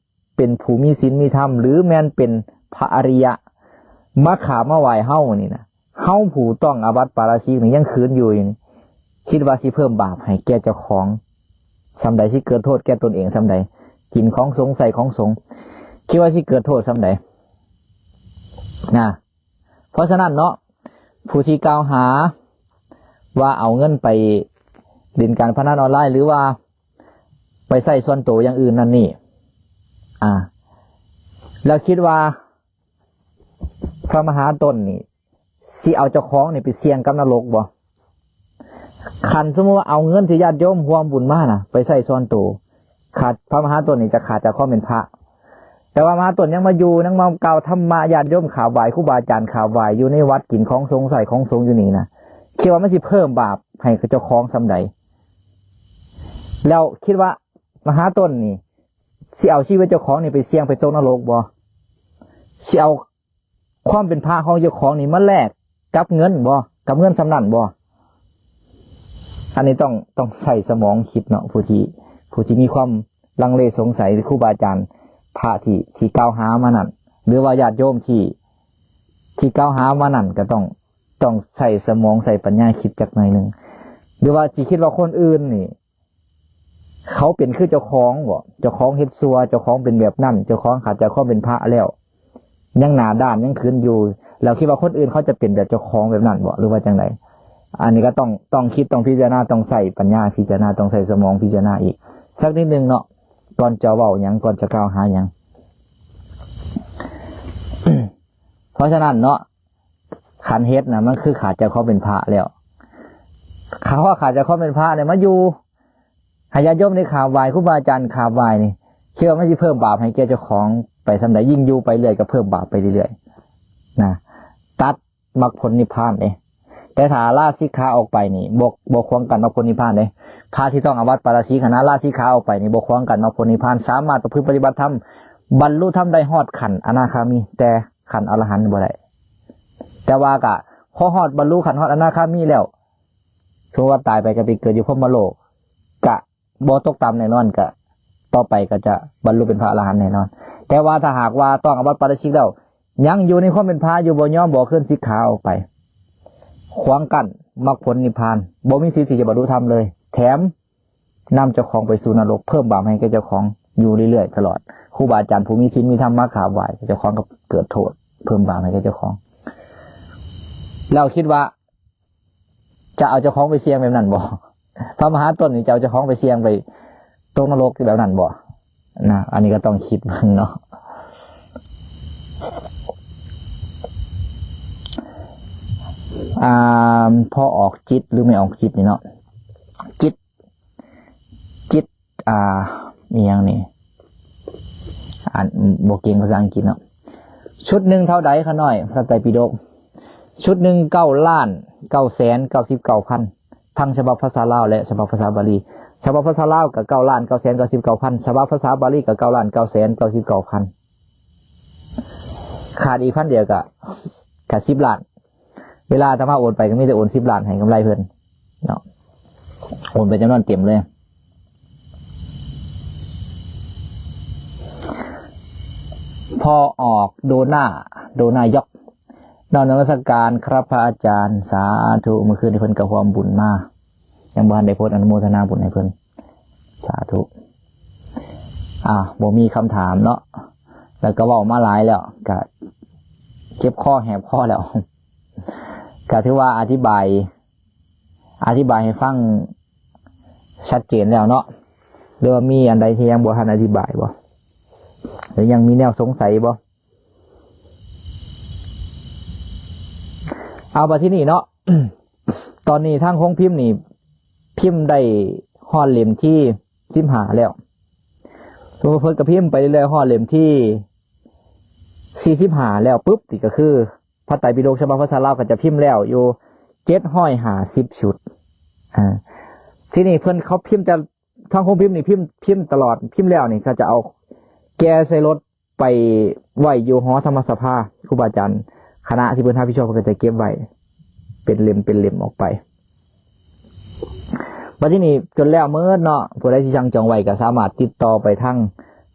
ເປັນຜູ້ມີສິນມີທຳ ຫຼືແມ່ນເປັນພະອະລິຍະ ມາຂາບມາໄຫວ້ເຮົານີ້ນະ, ເຮົາຜູ້ຕ້ອງອາບັດປາລາຊິກນີ້ຍັງຂືນຢູ່ນີ້, ຄິດວ່າຊິເພີ່ມບາບໃຫ້ແກ່ເຈົ້າຂອງສ່ຳໃດ? ຊິເກີດໂທດແກ່ຕົນເອງສ່ຳໃດ? ກິນຂອງສົງ ໃຊ້ຂອງສົງ ຄິດວ່າຊິເກີດໂທດສ່ຳໃດນະ? ເພາະສະນັ້ນເນາະ, ຜູ້ທີ່ກ່າວຫາວ່າເອົາເງິນໄປຫຼິ້ນການພະນັນອອນລາຍ ຫຼືວ່າໄປໃຊ້ສ່ວນໂຕຢ່າງອື່ນນັ້ນນີ້ ອາ ແລ້ວຄິດວ່າພະມະຫາຕົນນີ້ຊິເອົາເຈົ້າຂອງນີ້ໄປສ່ຽງກັບນະລົກບໍ່? ຄັນສົມມຸດວ່າເອົາເງິນທີ່ຍາດໂຍມຮ່ວມບຸນມານະ ໄປໃຊ້ສ່ວນໂຕ, ຂາດ ພະມະຫາຕົນນີ້ຈະຂາດຈາກຄວາມເປັນພະ. ແຕ່ວ່າມະຫາຕົນຍັງມາຢູ່, ຍັງມາກ່າວທຳມະ, ຍາດໂຍມຂາບໄຫວ້, ຄູບາອາຈານຂາບໄຫວ້ຢູ່ໃນວັດ, ກິນຂອງສົງ ໃຊ້ຂອງສົງຢູ່ນີ້ນະ, ຄິດວ່າມັນຊິເພີ່ມບາບໃຫ້ເຈົ້າຂອງສ່ຳໃດ? ແລ້ວຄິດວ່າມະຫາຕົນນີ້ຊິເອົາຊີວິດເຈົ້າຂອງນີ້ໄປສ່ຽງໄປຕົກນະລົກບໍ່? ຊິເອົາ ຄວາມເປັນພະຂອງເຈົ້າຂອງນີ້ມາແລກກັບເງິນບໍ່? ກັບເງິນສ່ຳນັ້ນບໍ່? ອັນນີ້ຕ້ອງ ຕ້ອງໃຊ້ສະໝອງຄິດເນາະ, ຜູ້ທີ່ ຜູ້ທີ່ມີຄວາມລັງເລສົງໄສ ຫຼື ຄູບາອາຈານ ພະທີ່ ທີ່ກ່າວຫາມານັ້ນ ຫຼືວ່າຍາດໂຍມທີ່ ທີ່ກ່າວຫາມານັ້ນ ກໍຕ້ອງ ຕ້ອງໃຊ້ສະໝອງ ໃຊ້ປັນຍາຄິດຈັກໜ້ອຍໜຶ່ງ ຫຼືວ່າຊິຄິດວ່າຄົນອື່ນນີ້ ເຂົາເປັນຄືເຈົ້າຂອງບໍ? ເຈົ້າຂອງເຮັດຊົ່ວ, ເຈົ້າຂອງເປັນແບບນັ້ນ, ເຈົ້າຂອງຂາດຈາກຄວາມເປັນພະແລ້ວ ຍັງໜ້າດ້ານ ຍັງຂຶນຢູ່, ແລ້ວຄິດວ່າຄົນອື່ນເຂົາຈະເປັນແບບເຈົ້າຂອງແບບນັ້ນບໍ ຫຼືວ່າຈັ່ງໃດ? ອັນນີ້ກໍຕ້ອງ ຕ້ອງຄິດ, ຕ້ອງພິຈາລະນາ, ຕ້ອງໃຊ້ປັນຍາພິຈາລະນາ, ຕ້ອງໃຊ້ສະໝອງພິຈາລະນາອີກສັກນິດໜຶ່ງເນາະ, ກ່ອນຈະເວົ້າຫຍັງ, ກ່ອນຈະກ່າວຫາຫຍັງ. ເພາະສະນັ້ນເນາະ, ຄັນເຮັດນະ ມັນຄືຂາດຈາກຄວາມເປັນພະແລ້ວ. ຖ້າວ່າຂາດຈາກຄວາມເປັນພະນີ້ ມາຢູ່ໃຫ້ຍາດໂຍມໄດ້ຂາບໄຫວ້, ຄູບາອາຈານຂາບໄຫວ້ນີ້ ເຊື່ອມັນຊິເພີ່ມບາບໃຫ້ແກ່ເຈົ້າຂອງໄປສ່ຳໃດ? ຍິ່ງຢູ່ໄປເລື້ອຍກໍເພີ່ມບາບໄປເລື້ອຍໆນະ, ຕັດມັກຜົນນິບພານເດ້. ແຕ່ຖ້າລາສິກຂາອອກໄປນີ້ ບໍ່ ບໍ່ຂວາງກັ້ນມັກຜົນນິບພານເດ້. ພະທີ່ຕ້ອງອາບັດປາລາຊິກຫັ້ນນະ ລາສິກຂາອອກໄປນີ້ ບໍ່ຂວາງກັ້ນມັກຜົນນິບພານ, ສາມາດປະພຶດປະຕິບັດທຳ ບັນລຸທຳໄດ້ຮອດຂັ້ນອະນາຄາມີ, ແຕ່ຂັ້ນອະລະຫັນບໍ່ໄດ້. ແຕ່ວ່າກະພໍຮອດບັນລຸຂັ້ນຮອດອະນາຄາມີແລ້ວ, ສົມມຸດວ່າຕາຍໄປກໍໄປເກີດຢູ່ພົມມະໂລກ, ກະບໍ່ຕົກຕ່ຳແນ່ນອນ, ກະຕໍ່ໄປກໍຈະບັນລຸເປັນພະອະລະຫັນແນ່ນອນ. ແຕ່ວ່າຖ້າຫາກວ່າຕ້ອງອາບັດປາລາຊິກແລ້ວ ຍັງຢູ່ໃນຄວາມເປັນພະຢູ່, ບໍ່ຍອມ, ບໍ່ເຄີຍສິກຂາອອກໄປ, ຂວາງກັ້ນມັກຜົນນິບພານ, ບໍ່ມີສິດທີ່ຈະບັນລຸທຳເລີຍ, ແຖມ ນຳເຈົ້າຂອງໄປສູ່ນະລົກ, ເພີ່ມບາບໃຫ້ແກ່ເຈົ້າຂອງຢູ່ເລື້ອຍໆຕະຫຼອດ. ຄູບາອາຈານຜູ້ມີສິນມີທຳມາຂາບໄຫວ້, ເຈົ້າຂອງກໍເກີດໂທດ, ເພີ່ມບາບໃຫ້ແກ່ເຈົ້າຂອງ. ແລ້ວຄິດວ່າຈະເອົາເຈົ້າຂອງໄປສ່ຽງແບບນັ້ນບໍ່? ພະມະຫາຕົນນີ້ຈະເອົາເຈົ້າຂອງໄປສ່ຽງໄປຕົກນະລົກແບບນັ້ນບໍ່? ນະ, ອັນນີ້ກໍຕ້ອງຄິດເບິ່ງເນາະ. ອ່າ ພໍ່ອອກຈິດ ຫຼື ແມ່ອອກຈິດນີ້ເນາະ, ຈິດ ຈິດ ອ່າ ອີຫຍັງນີ້ ອ່ານບໍ່ເກັ່ງພາສາອັງກິດເນາະ. ຊຸດໜຶ່ງເທົ່າໃດຂະນ້ອຍ? ພະໄຕປິດົກ ຊຸດໜຶ່ງ ເກົ້າລ້ານເກົ້າແສນເກົ້າສິບເກົ້າພັນ ທັງສະບັບພາສາລາວ ແລະ ສະບັບພາສາບາລີ. ສະບັບພາສາລາວກໍ ເກົ້າລ້ານເກົ້າແສນເກົ້າສິບເກົ້າພັນ, ສະບັບພາສາບາລີກໍ ເກົ້າລ້ານເກົ້າແສນເກົ້າສິບເກົ້າພັນ. ຂາດອີກພັນດຽວກໍ ກໍສິບລ້ານ. ເວລາອາດຕະມາໂອນໄປກໍມີແຕ່ໂອນສິບລ້ານໃຫ້ກຳໄລເພິ່ນເນາະ, ໂອນໄປຈຳນວນເຕັມເລີຍ. ພໍ່ອອກໂດນາ ໂດນາຢອກ ນ້ອມນະມັດສະການຄັບພະອາຈານ, ສາທຸ. ມື້ຄືນນີ້ເພິ່ນກໍຮ່ວມບຸນມາ, ຍັງບໍ່ທັນໄດ້ໂພສອະນຸໂມທະນາບຸນໃຫ້ເພິ່ນ, ສາທຸ. ອ່າ ບໍ່ມີຄຳຖາມເນາະ, ແລ້ວກໍເວົ້າມາຫຼາຍແລ້ວ, ກໍເຈັບຄໍແຫບຄໍແລ້ວ. ກໍຖືວ່າອະທິບາຍ ອະທິບາຍໃຫ້ຟັງຊັດເຈນແລ້ວເນາະ, ຫຼືວ່າມີອັນໃດທີ່ຍັງບໍ່ທັນອະທິບາຍບໍ່ ຫຼືຍັງມີແນວສົງໄສບໍ່? ເອົາ ບັດທີນີ້ເນາະ, ຕອນນີ້ທາງໂຮງພິມນີ້ພິມໄດ້ຮອດເຫຼັ້ມທີສິບຫ້າແລ້ວ, ເພິ່ນກໍພິມໄປເລື້ອຍໆ ຮອດເຫຼັ້ມທີສີ່ສິບຫ້າແລ້ວປຶບ ນີ້ກໍຄື ພະໄຕປິດົກສະບັບພາສາລາວກໍຈະພິມແລ້ວຢູ່ເຈັດຮ້ອຍຫ້າສິບຊຸດ. ອ່າ ທີນີ້ເພິ່ນເຂົາພິມຈະ ທາງໂຮງພິມນີ້ພິມ ພິມຕະຫຼອດ, ພິມແລ້ວນີ້ເຂົາຈະເອົາແກ່ໃສ່ລົດໄປໄວ້ຢູ່ຫໍທຳມະສະພາ, ຄູບາອາຈານ ຄະນະທີ່ເພິ່ນຮັບຜິດຊອບເພິ່ນກໍຈະເກັບໄວ້ເປັນເຫຼັ້ມເປັນເຫຼັ້ມອອກໄປ. ບັດທີນີ້ຈົນແລ້ວໝົດເນາະ, ຜູ້ໃດທີ່ສັ່ງຈອງໄວ້ກໍສາມາດຕິດຕໍ່ໄປທາງ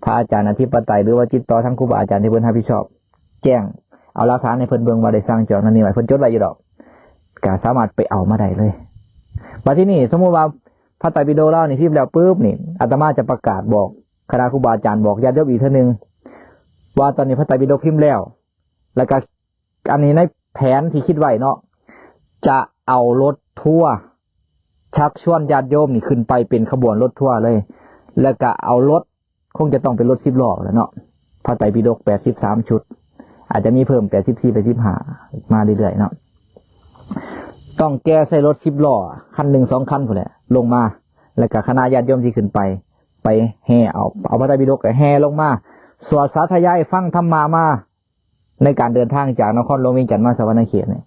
ພະອາຈານອະທິປະໄຕ ຫຼືວ່າຕິດຕໍ່ທາງຄູບາອາຈານທີ່ເພິ່ນຮັບຜິດຊອບ ແຈ້ງເອົາຫຼັກຖານໃຫ້ເພິ່ນເບິ່ງວ່າໄດ້ສັ່ງຈອງນັ້ນນີ້ໄວ້, ເພິ່ນຈົດໄວ້ຢູ່ດອກ, ກໍສາມາດໄປເອົາມາໄດ້ເລີຍ. ບັດທີນີ້ສົມມຸດວ່າພະໄຕປິດົກລາວນີ້ພິມແລ້ວປຶບນີ້ ອາດຕະມາຈະປະກາດບອກຄະນະຄູບາອາຈານ ບອກຍາດໂຍມອີກເທື່ອໜຶ່ງວ່າ ຕອນນີ້ພະໄຕປິດົກພິມແລ້ວ, ແລ້ວກໍ ອັນນີ້ໃນແຜນທີ່ຄິດໄວ້ເນາະ ຈະເອົາລົດທົວ ຊັກຊວນຍາດໂຍມນີ້ຂຶ້ນໄປເປັນຂະບວນລົດທົວເລີຍ, ແລ້ວກະເອົາລົດ ຄົງຈະຕ້ອງເປັນລົດສິບລໍ້ແຫຼະເນາະ, ພະໄຕປິດົກແປດສິບສາມຊຸດ, ອາດຈະມີເພີ່ມແປດສິບສີ່ ແປດສິບຫ້າ ມາເລື້ອຍໆເນາະ, ຕ້ອງແກ່ໃສ່ລົດສິບລໍ້ຄັນໜຶ່ງສອງຄັນພຸ້ນແຫຼະ ລົງມາ, ແລ້ວກະຄະນະຍາດໂຍມທີ່ຂຶ້ນໄປ ໄປແຫ່ເອົາ ເອົາພະໄຕປິດົກແຫ່ລົງມາ ສວດສາທະຍາຍ ຟັງທຳມະມາ ໃນການເດີນທາງຈາກນະຄອນຫຼວງວຽງຈັນມາສະຫວັນນະເຂດນີ້,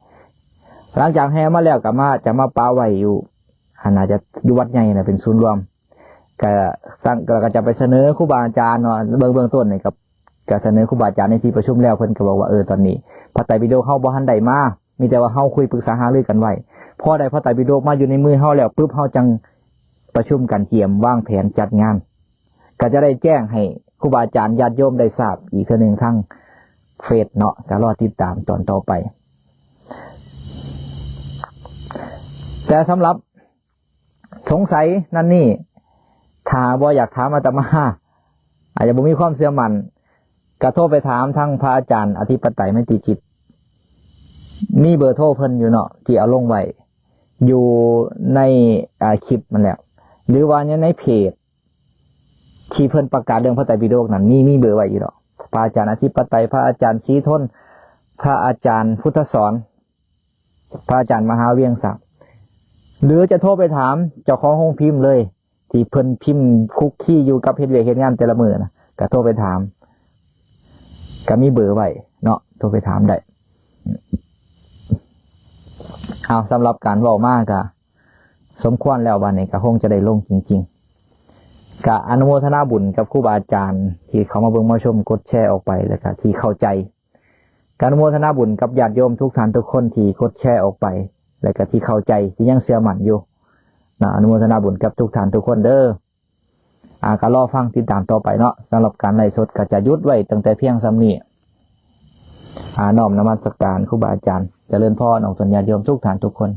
ຫຼັງຈາກແຫ່ມາແລ້ວກໍມາ ຈະມາປະໄວ້ຢູ່ ອັນ ໜ້າຈະຢູ່ວັດໃຫຍ່ນະ ເປັນສູນລວມ, ກໍຕັ້ງ ກໍ ກໍຈະໄປສະເໜີຄູບາອາຈານເນາະ. ເບື້ອງ ເບື້ອງຕົ້ນນີ້ກໍ ກໍສະເໜີຄູບາອາຈານໃນທີ່ປະຊຸມແລ້ວ, ເພິ່ນກໍບອກວ່າ ເອີ ຕອນນີ້ພະໄຕປິດົກເຮົາບໍ່ທັນໄດ້ມາ, ມີແຕ່ວ່າເຮົາຄຸຍປຶກສາຫາລືກັນໄວ້, ພໍໄດ້ພະໄຕປິດົກມາຢູ່ໃນມືເຮົາແລ້ວປຶບ ເຮົາຈັ່ງປະຊຸມກັນ ກຽມວາງແຜນຈັດງານ. ກໍຈະໄດ້ແຈ້ງໃຫ້ຄູບາອາຈານ ຍາດໂຍມໄດ້ຊາບອີກເທື່ອໜຶ່ງທາງເຟສເນາະ, ກໍລໍຕິດຕາມຕອນຕໍ່ໄປ. ແຕ່ສຳລັບສົງໄສນັ້ນນີ້ ຖ້າບໍ່ຢາກຖາມອາດຕະມາ ອາດຈະບໍ່ມີຄວາມເຊື່ອໝັ້ນ, ກໍໂທໄປຖາມທາງພະອາຈານອະທິປະໄຕ ໄມຕີຈິດ, ມີເບີໂທເພິ່ນຢູ່ເນາະ ທີ່ເອົາລົງໄວ້ຢູ່ໃນ ອາ ຄລິບນັ້ນແຫຼະ ຫຼືວ່າໃນ ໃນເພຈ ທີ່ເພິ່ນປະກາດເລື່ອງພະໄຕປິດົກນັ້ນ ມີ ມີເບີໄວ້ຢູ່ດອກ, ພະອາຈານອະທິປະໄຕ, ພະອາຈານສີທົນ, ພະອາຈານພຸດທະສອນ, ພະອາຈານມະຫາວຽງສັກ, ຫຼືຈະໂທໄປຖາມເຈົ້າຂອງໂຮງພິມເລີຍ ທີ່ເພິ່ນພິມຄຸກຄີຢູ່ກັບເຮັດວຽກເຮັດງານແຕ່ລະມື້ນະ, ກໍໂທໄປຖາມ, ກໍມີເບີໄວ້ເນາະ, ໂທໄປຖາມໄດ້. ເອົາ ສຳລັບການເວົ້າມາກໍ ສົມຄວນແລ້ວ, ບາດນີ້ກໍຄົງຈະໄດ້ລົງຈິງໆ. ກໍອະນຸໂມທະນາບຸນກັບຄູບາອາຈານທີ່ເຂົ້າມາເບິ່ງມາຊົມ, ກົດແຊອອກໄປ ແລ້ວກໍທີ່ເຂົ້າໃຈ. ກໍອະນຸໂມທະນາບຸນກັບຍາດໂຍມທຸກທ່ານທຸກຄົນທີ່ກົດແຊອອກໄປ ແລ້ວກໍທີ່ເຂົ້າໃຈ, ທີ່ຍັງເຊື່ອໝັ້ນຢູ່ນະ. ອະນຸໂມທະນາບຸນກັບທຸກທ່ານທຸກຄົນເດີ້. ອາ ກໍລໍຟັງຕິດຕາມຕໍ່ໄປເນາະ. ສຳລັບການໄລຟ໌ສົດກໍຈະຢຸດໄວ້ຕັ້ງແຕ່ພຽງສ່ຳນີ້. ອາ ນ້ອມນະມັດສະການຄູບາອາຈານ. ຈະເລີນພອນອອກຕົນຍາດໂຍມທຸກທ່ານທຸກຄົນ.